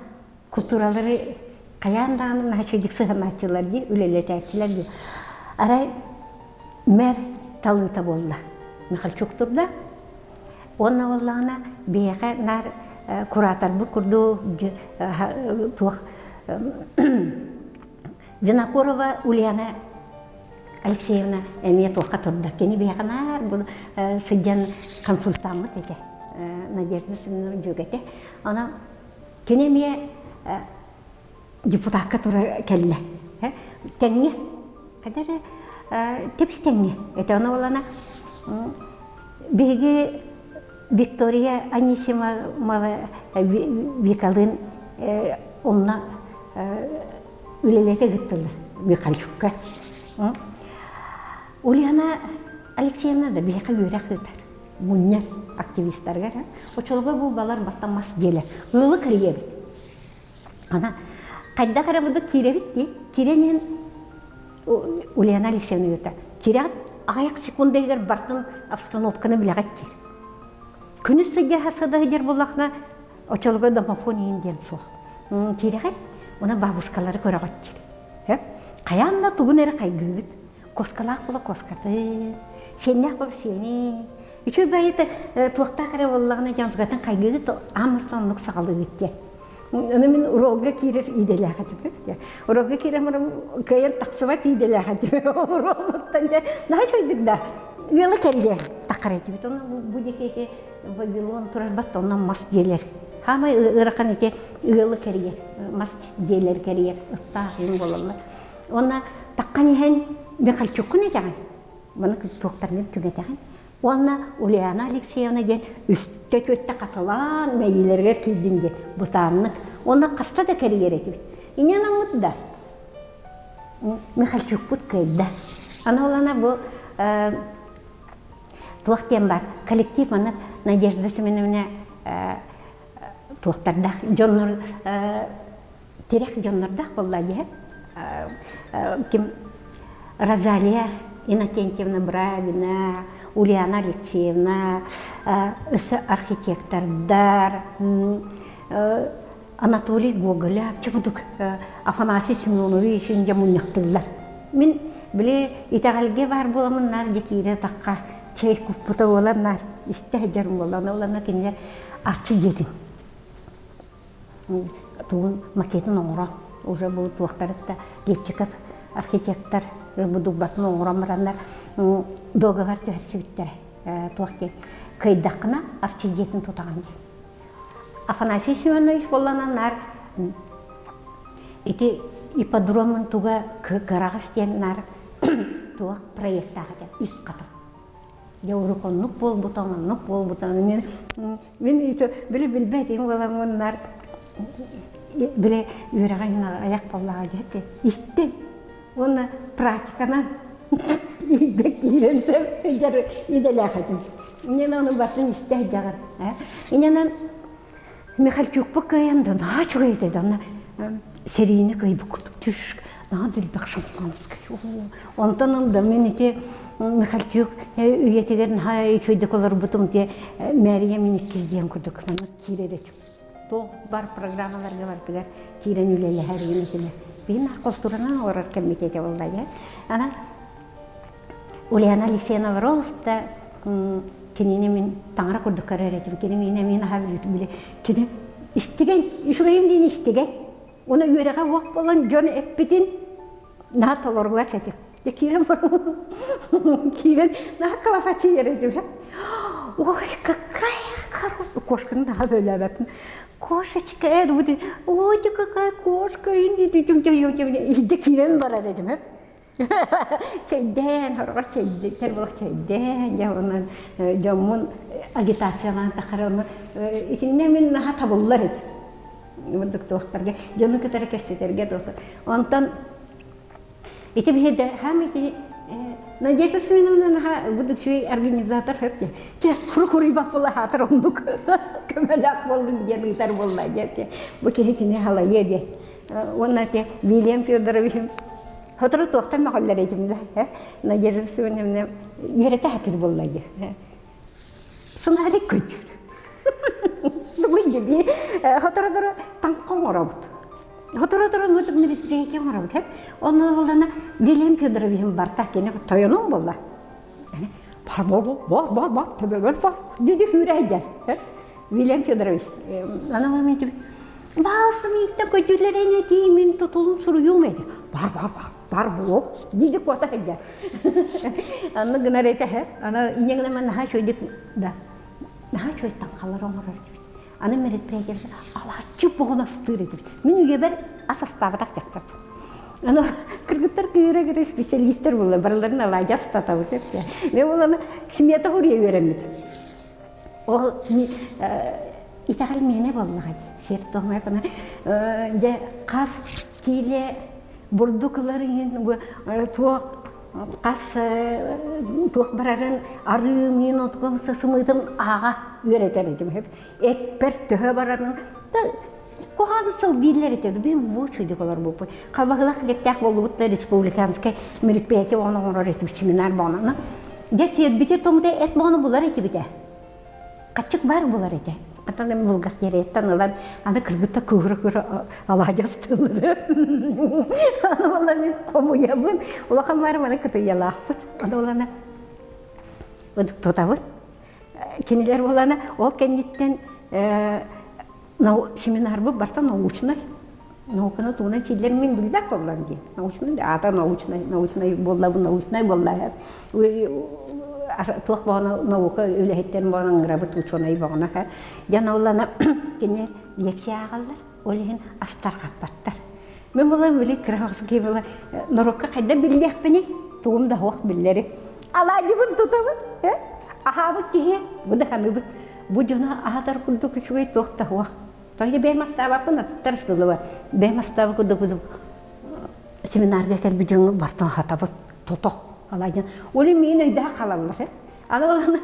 культуралары хайаан даҕаны наһаа үчүгэйдик сыһыаннааччылар дии, үлэлэтээччилэр дии. Арай мэр талыыта буолла. Михальчук турда. Уонна буоллаҕына биһиэхэ наар кураторбыт курдук туох Винокурова Ульяна Алексеевна эмиэ туохха турда. Кини биһиэхэ наар бу сылдьан консультаммыт этэ. Надежда Семеновна дьүөгэтэ. Онон кини эмиэ депутакка тура кэллэ. Тэҥҥэ. Хайда эрэ тэбис тэҥҥэ. Это ону буолана биһиги Виктория Анисимова Викалыын онно үлэлэтэ ыыттылар Михальчукка. Ульяна Алексеевна да биһиэхэ үөрэх ыытар мунньар активистарыгар. Очолго бу балар баттан мас диэлэр. Ыалы кэрийэбит. Ана хайдах эрэ будук киирэбит дии. Киирэн иһэн Ульяна Алексеевна ыйыта. Киирэҕит аҕыйах секунда иһигэр бартын обстановканы билэҕит диир. Күнүс сылдьа сыда сылдьар буоллахына очолго домофон иһин диэн суох. Киирэҕит, уна бабушкалары көрөҕүт диир. Хайаан да тугун эрэ хайгыыгыт. Коскалаах була коскаты, сиэннээх була сиэни. Үчүгэй байыта туохтаах эрэ буоллаҕына дьонтугатын хайгыыгыт аан бастаан оннук саҕалыыгыт диэн. Аны мин уруолга киирэр идэлээх этим. Уруолга киирэн баран кыайан тахсыбат идэлээх этим. Уруолбуттан дьэ наһаа үчүгэйдик да ыала кэрийэ таххар этибит. Онно бу диэки ити Вавилон турар батта онно мас дьиэлэр. Хаамай ыарахан ити ыалы кэрийэр, мас дьиэлэр кэрийэр ыттаах иһин буолаллар. Уонна таххан иһэн Михальчуккун этэҕин. Маны туохтаргын түҥэтэҕин. Уонна Ульяна Алексеевна диэн үстэ-түөртэ хатылаан мэйиилэригэр киирдин диэн бытааннык. Уонна хаста да кэрийэр этибит. Инньэ гынаммыт да Михальчукпут кыайда. Аны олана бу туох диэн бар коллектив маннык Надежда Семеновна туохтардаах дьоннор тирэх дьоннордоох буолла дии ким Розалия Иннокентьевна Бравина, Ульяна Алексеевна, өссө архитектордар, Анатолий Гоголев, чубудук Афанасий Семенович инде мунньахтыыллар. Мин били итэҕэлгэ баар буоламмын наар дьэ киирэ тахха чэй куппута буолан наар истэ сылдьарым буолла. Ону кинилэр арчы дьиэтин тугун макетын оҥорон уже бу туохтарытта Лепчиков архитектор бу дубатын оҥорон бараннар договор түһэрсибиттэрэ туох диэн кыайдаххына арчы дьиэтин тутаҕын диэн Афанасий Семенович буолланан наар ити ипподромун туга кыраҕас диэн наар туох проектаах этэ үс хатын Дьэ урук оннук буолбута, оннук буолбута. Мин мин били билбэт буоламмыннар били үөрэҕин айах буоллаҕа диэти истин уонна практиканан. Иирдэ киирэн сөп идэлээх этим. Инньэ ону батын истэ сылдьаҕын. Инньэнэн Михальчукпут кыайан да наһаа үчүгэй этэ да онно сэриини кыайбыт курдук түш наһаа да элбэх шампанскай онтон ыл да мин ити Михальчук үйэтигэр наһаа үчүгэйдик олорбутум те мэрия мин иккис диэн курдук маннык киирэр этим туох бар программаларга барытыгар киирэн үлэлэһэр гин этилэр биһин култууранан олорор кэммит этэ буолла дьэ анан Ульяна Алексеевна Роста кинини мин таҥара курдук көрөр этим. Кини миинэ мин аһа били кини истигэн, үчүгэйим диин истигэн. Уна үөрэҕэ уох буолан дьон эппитин наһаа толоругас этим. Дьэ киирэн киирэн наһаа калафачыйар этим. Ой, какая хорошая кошканы наһаа бөлөөбөппүн. Кошечка, ой, какая кошка, иһдэ киирэн барар этим. Чэйдээн, сороҕор чэйдэтэр буолуох чэйдээн, дьэ онон дьоммун агитациялаан тахара ону итиннэ мин наһаа табыллар этим. Бурдук туохтарга, дьону кытары кэпсэтэргэ туохтар. Онтон ити биһи да хаам ити Надежда Семеновна наһаа бурдук үчүгэй организатор хөп диэн. Чэ, куру-куруйбат буола хаатар оннук көмөлөөх буоллун диэн ыытар буолла диэн. Бу киһи кини халайыа диэн. Уонна ити Вильям Федоровичым сотору туохтан мөҕөллөр этим да Надежда Семеновна үөрэтэ сатыыр буолла дии. Сынаадик көйдүүр. Бүгүн сотору-сотору таҥха оҥоробут. Сотору-сотору мероприятие оҥоробут. Онно буоллана Вильям Федоровичым барта кини тойонум буолла. Бар бар бар бар бар төбөбөр бар. Диди күүрэ Вильям Федорович, аны мен Баалса мииттэ көтүлэрин этии мин тутулун суруйуум этэ. Бар бар бар бар буо диди куота сылдьар. Анны гынар этэ аны инньэ гынан наһаа үчүгэйдик да наһаа үчүгэй таҥхалар оҥорор этибит. Аны мероприятие алааччы буһун астыыр этибит. Мин үйэбэр ас астаабатах дьахтарбын. Аны кыргыттар кыыра-кыра специалистер буолла барыларын алаадьы астатабыт эпсэ. Мен ол смета хуруйа үөрэммитим. Ол итэҕэл миэнэ буоллаҕай сиэр туомай дьэ хас киилэ бурдук ылар иһин туох хас туох барарын арыы миин отгом сымыытын ааҕа үөрэтэр этим эппэр төһө барарын куһаҕан сыл дииллэр этэ бин бу үчүгүйдүк олорбуппут халбаһылах хлебтээх буоллубут да республиканскай мероприятие оҕону оҥорор этибит семинар боҕону дьэ сиэрбити томута эт боҕону булар этибитэ хаччык баар булар этэ Atan эми булгахтерияттан ылан аны кыргытта кыыһыра-кыыһыра алаадьастыыллар аны буолла мин хомуйабын улахан баарым аны кытыйалаахпыт аны олана тутабын кинилэр буолана ол кэнниттэн семинарбыт барыта научнай науканы тугунан сииллэр мин билбэт буоллам дии научнай аата научнай научнай буоллабын научнай буолла туох боҕоно наука үлэһиттэрин боҕоно ыҥырабыт учуонай боҕоно дьон оллана кини лекция ааҕаллар ол иһин астарҕаппаттар мин буолан били кыра була норуокка хайда биллиэхпиний тугум да суох биллэри алаадьыбын тутабын аһаабыт киһи бу да ханыыбыт бу дьону аһатар курдук үчүгэй туох да суох то бэйэм астаабаппын аттар сылыба бэйэм астаабыт курдук семинарга кэлбит дьоҥҥо бартан хатабыт тото алаадьын ол миин өйдөөх халаллар аны олана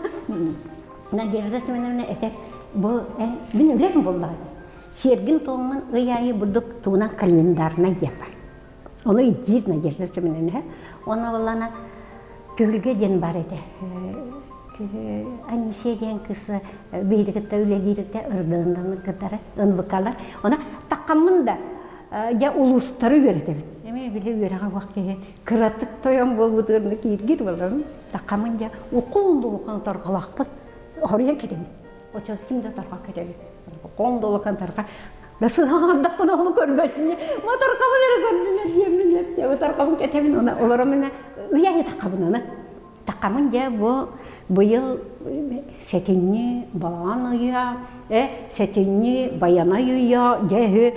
Надежда Семеновна этэр бу мин үлэм буоллаҕа сиэргин туоммун ый аайы бурдук тугунан календарнай диэн бар ону ирдиир Надежда Семеновна уонна буоллаана түһүлгэ диэн бар этэ Анисия диэн кыыс биһиги кытта үлэлииритэ ырдыынан кытары ынвыкалар она таққаммын да дьэ улуустары үөрэтэбин эми били үөрэҕэ уох киһи кыратык тойон буолбутугар кииргир буоларым таққаммын дьэ укуун торҕолоохпут хоруйан кэтэбин очо ким да торҕо кэтэбин Хоҥ долахан тарха да сыһаҕардахпына ону көрбөтүнэ матархабын эрэ көрдүнэ диэммин матархабын кэтэбин она олоромына ыйа таххабын аны таххамын дьэ бу быйыл сэтинньи балаҕан ыйа э сэтинньи байанай ыйа дьэ үһү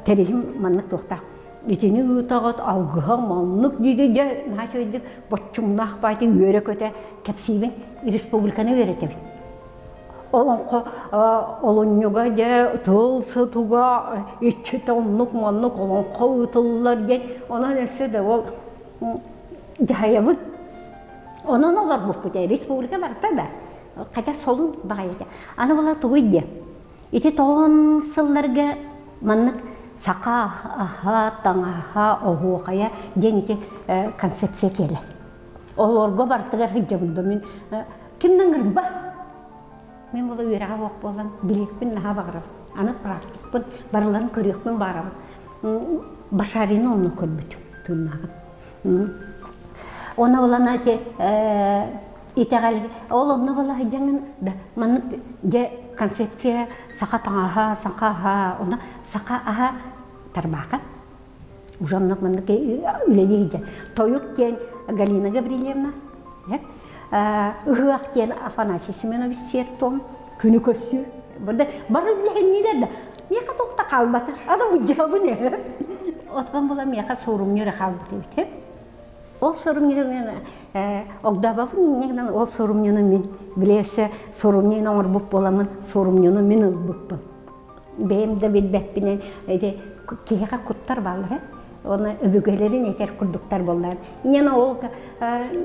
тэриһим маннык туохтаах итини ыытаҕыт алгыһа маннык диди дьэ наһаа үчүгэйдик боччумнаах баайты үөрэ-көтө кэпсиибин республиканы үөрэтэбин Олоҥхо олунньуга дьэ тыл сытыга иччитэ оннук маннык олоҥхо ыытыллар диэн онон өссө да ол дьаһайабын. Онон олорбуппут ээ, республика барыта да. Хотя солун баҕайы этэ. Аны була тугуй диэ. Ити тоҕон сылларга маннык саха аһа, таҥаһа, оһуохайа диэн ити концепция кэлэр. Олорго бартыгар сылдьабын да мин кимнэн гырбат. Мин була үөрэҕэ суох буолан билиэхпин наһаа баҕарабын. Аны практикпын барыларын көрүөхпүн баҕарабын. Башарины онно көрбүтүм тыыннааҕын. Онно булана ити итэҕэл ол онно була сылдьаҥын да маннык дьэ концепция саха таҥаһа, саха аһа, ону саха аһа тарбааха. Уже оннук маннык үлэлии сылдьар. Тойук диэн Галина Гаврильевна, ыһыах диэн Афанасий Семенович Сертон, күнү көрсүү. Бары үлэһинниилэр да, миэхэ туох да хаалбата. Аны буддьабын ээ. Отгон була миэхэ суорумньу эрэ хаалбыт эбит. Ол суорумньуну мен огдообобун инньэ гынан ол суорумньуну мин били өссө суорумньуну оҥорбут буоламмын суорумньуну мин ылбыппын. Бэйэм да билбэппинэн ити киһиэхэ куттар бааллар Оны өбүгэлэрин этэр курдуктар буоллар. Инньэ ол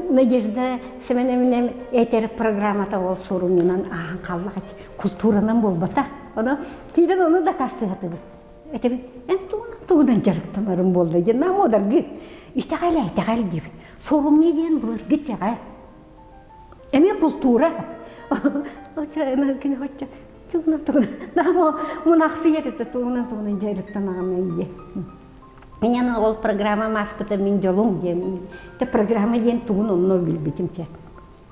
Надежда Семеновна этэр программата ол суорумньунан ааһан хааллаҕа ити. Культуранан буолбатах. Ону киирэн ону дакаастыһатыбыт. Этэбин, эн тугунан тугунан дьарыктанарым буолла диэн наам уодаргыыр. Итэҕэл итэҕэл диибин. Суорумньу диэн былыргы итэҕэл. Эмиэ култуура. Кини хоччо тугунан тугунан наам мунахсыйар этэ тугунан тугунан дьарыктанаҕына ийэ. Иньэн ол программа ааспыта мин дьолум диэн. Те программа диэн тугун онно билбитим чэ.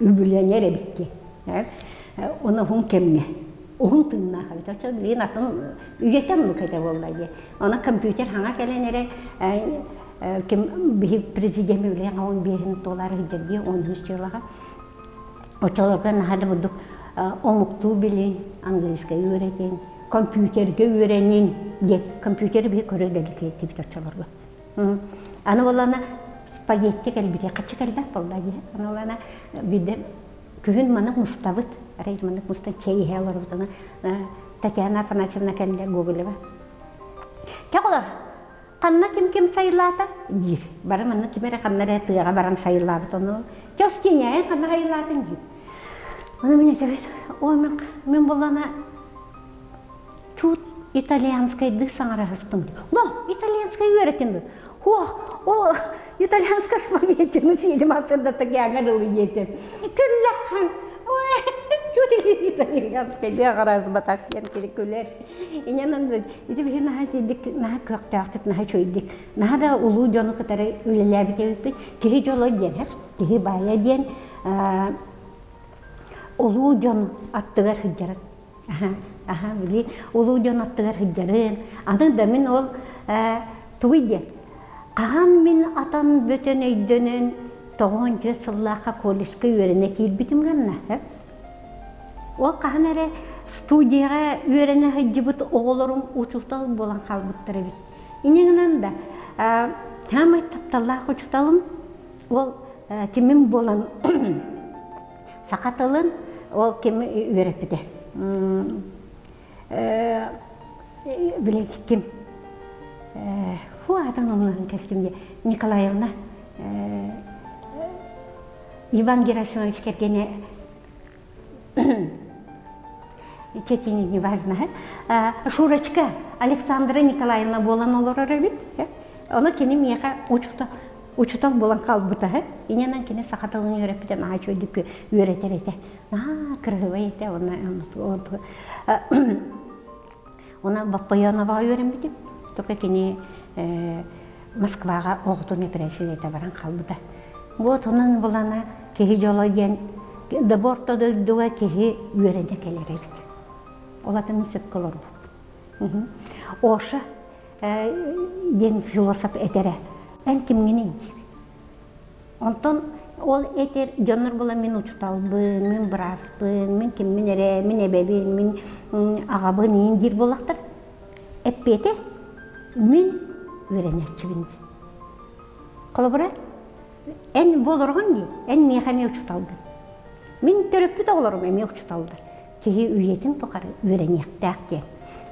Үбүлэнэр эбит диэн. Оны уһун кэмҥэ уһун тыыннаах эбит. Оччо билигин атын үйэтэ оннук этэ буолла дии. Аны компьютер хаҥа кэлэн эрэ ким биһи президент билигин он биэһин туолаары сылдьар дии он үс дьыалаҕа. Оччолорго наһаа да бурдук омуктуу билин, английскай үөрэтин, компьютерга үөрэнин диэн компьютер биһи көрө да илик этибит оччолорго. Аны буоллаҕына спагетти кэлбитэ хаччы кэлбэт буолла дии. Аны буоллаҕына биирдэ күһүн маннык мустабыт. Арай маннык мустан чэй иһэ олорбут. Аны Татьяна Афанасьевна кэллэ Гоголева. Чэ оҕолор, ханна ким-ким сайылаата? диир. Бары манна ким эрэ ханна эрэ тыаҕа баран сайылаабыт. Ону чэ Устинья, эн ханна сайылаатыҥ диир. Ону мин этэбин, ой мен, мен буоллаҕына чуть итальянскайдыы саҥараһыстым. Но итальянскай үөрэтин дуу. Ох, ол итальянскай спагеттини сиирим асырдата кээҥэ дылы диэтим. Күллэххин. Ой, чуть итальянскайдыы аҕараасбатах диэн кини күлэр. Инэн ити биһи наһаа итинник наһаа көхтөөхтүк, наһаа үчүгэйдик, наһаа да улуу дьону кытары үлэлээбит эбиппит. Киһи дьоло диэн, киһи баайа диэн улуу дьон аттыгар сылдьарын Аха, били улуу дьон аттыгар сылдьарын. Аны да мин ол тугуй диэн, хаһан мин атан бөтөн өйдөнөн тоҕуон түөрт сыллаахха колледжка үөрэнэ киирбитим гынна. Ол хаһан эрэ студияҕа үөрэнэ сылдьыбыт оҕолорум учуутал буолан хаалбыттар эбит. Инньэ гынан да, саамай тапталлаах учууталым ол кимим буолан Саха тылын ол ким үөрэппитэ? Били ким? Фу, аатын умнаһын кэстим дии. Николаевна Иван Герасимович кэргэнэ Четини неважно. Шурочка Александра Николаевна буолан олорор эбит. Ону кини миэхэ учуутал учуутал буолан хаалбыта. Инэнэн кини саха тылын үөрэппитэ наһаа үчүгэйдик үөрэтэр этэ. Наһаа кыраһыабай этэ. Уонна Онно Боппойоноваҕа үөрэммитим. Только кини Москваҕа оҕотун эпэрээссийэлэтэ баран хаалбыта. Вот онон булана киһи дьоло диэн да бу орто дойдуга киһи үөрэнэ кэлэр эбит. Ол ата мин сөпкө олорбуппун. Оша диэн философ этэрэ эн кимҥиний диир. Онтон ол этэр дьоннор була мин учуталбын, мин бырааспын, мин киммин эрэ, мин эбэбин, мин аҕабын иин диир буоллахтар. Эппиэтэ мин үөрэнээччибин диэн. Холобура, эн бу олорҕон дии, эн миэхэ эмиэ учуталгын. Мин төрөппүт оҕолорум эмиэ учуталлар. Киһи үйэтин тухары үөрэниэхтээх диэн.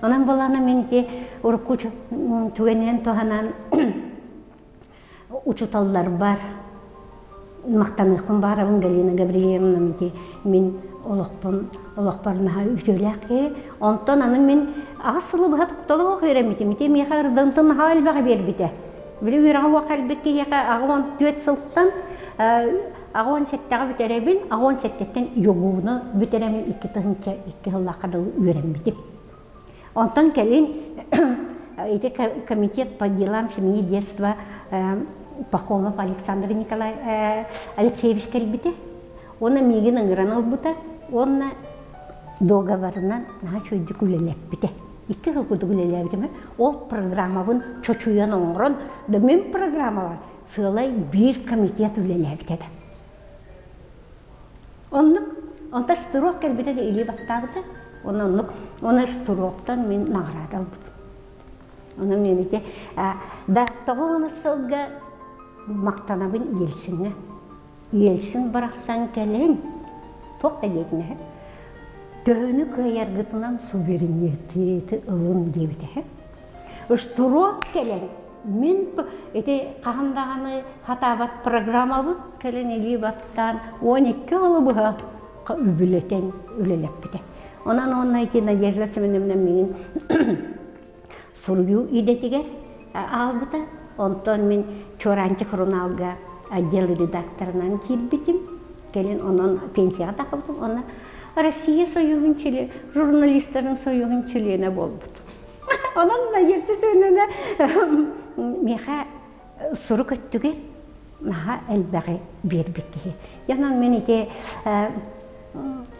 Онон буоллаҕына мин ити урукку түгэнинэн туһанан учууталларбар. махтаныахпын баҕарабын Галина Гаврильевна ити мин олохпун олохпор наһаа үтүөлээх киһи. Онтон аны мин аҕыс сылы быһа тохтолоох үөрэммитим. Ити миэхэ ырдантан наһаа элбэҕи биэрбитэ. Били үөрэҕэ уох кэлбит киһиэхэ 84 сылтан 87-ҕэ бүтэрэбин, 87-ттэн ЮГУну бүтэрэмин 2002 сыллаахха дылы үөрэммитим. Онтон кэлин ити комитет по делам семьи детства Пахомов Александр Николай Алексеевич кэлбитэ. Уонна миигин ыҥыран ылбыта уонна договорынан наһаа үчүгэйдик үлэлэппитэ. Икки сыл курдук үлэлээбитим. Ол программабын чочуйан оҥорон, да мин программабар сыалай биир комитет үлэлээбит этэ. Оннук онтон Штыров кэлбитэ да илии баттаабыта. Онно оннук уонна Штыровтан мин наҕараада ылбытым. Онон мен ити да тоҕо уона сылга махтанабын Ельциҥҥэ. Ельцин барахсан кэлэн туох да диэтинэ төһөнү кыайаргытынан суверенитети ылын диэбитэ. Штыров кэлэн Мин ити хаһан даҕаны хатаабат программабыт кэлин илии баттаан 12 сылы быһа үбүлэтэн үлэлэппитэ. Онон уонна ити Надежда Семеновна миигин суруйуу идэтигэр аалбыта. Онтон мин Чуораанчык сурунаалга отдел редакторынан киирбитим. Кэлин онон пенсияҕа тахсыбытым. Онно Россия Союһун журналистарын Союһун чилиэнэ буолбутум. Онон Надежда Семеновна миэхэ сурук өттүгэр наһаа элбэҕи биэрбит киһи. Онон мин ити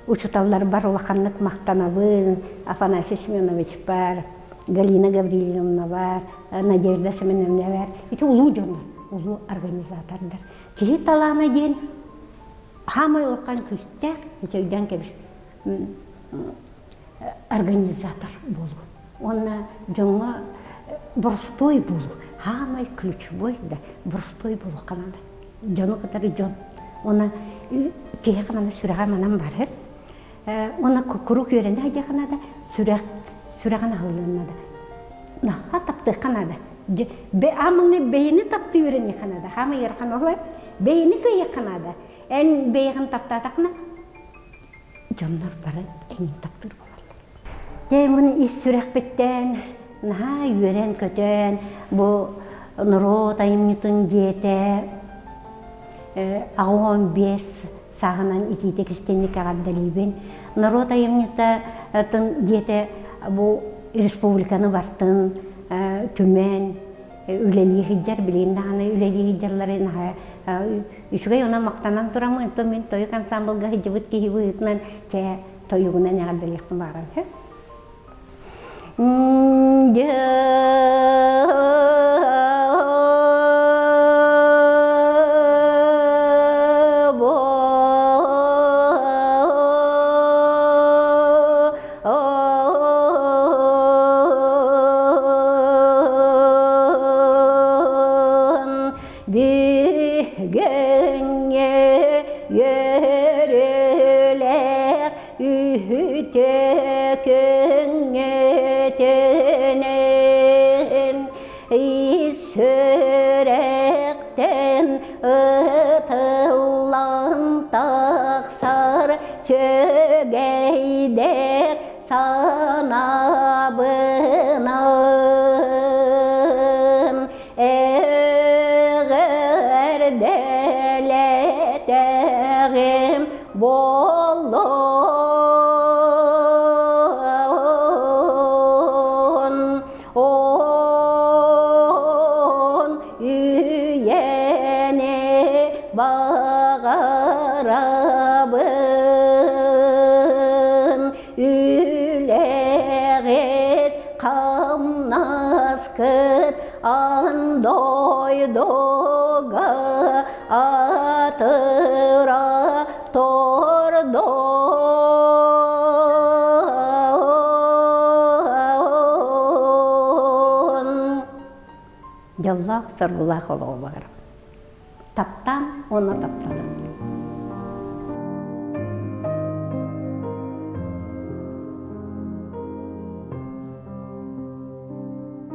учууталларбар улаханнык махтанабын. Афанасий Семеновичпар, Галина Гаврильевнабар, Надежда Семеновнабар. Ити улуу дьоннор, улуу организатордар. Киһи талаана диэн хаамай улахан күүстээх, ити өйдөөн кэбис организатор буолуу уонна дьоҥҥо боростуой буолуу хаамай ключевой да боростуой буолуохха наада дьону кытары дьон уонна киһиэхэ манна сүрэҕэ манан барар уонна куруук үөрэнэ сылдьыахха наада сүрэх сүрэҕин аһыллыан наада наһаа таптыахха наада аамаҥны бэйэни таптыы үөрэниэххэ наада хаамай ыарахан ол бэйэни кыайыахха наада эн бэйэҕин таптаатаххына дьоннор бары эйигин таптыыр буолаллар. Дьэ муну ис сүрэхпиттэн наһаа үөрэн-көтөн бу норуот айымньытын дьиэтэ 85 сааһынан итиитик истинник эҕэрдэлиибин. Норуот айымньыта дьиэтэ бу республиканы бартын түмэн үлэлии сылдьар, билигин даҕаны үлэлии сылдьаллары наһаа үчүгэй онон махтанан тураммын, оттон мин тойук ансаамбылга сылдьыбыт киһи быһыытынан чэ тойугунан эҕэрдэлиэхпин баҕарабын. Биһгэҥҥэ үөрүүлээх үһүтэ күҥҥүтүнэн ис сүрэхтэн ытыллан тахсар сүгэйдээх санаабынан эҕэрдэлэтэҕим буоллун он үйэни баҕарабын үлэҕит хамнаскыт аан дойдуга атыра тордон. Дьоллоох, соргулаах олоҕу баҕарабын. Таптаан уонна таптатан.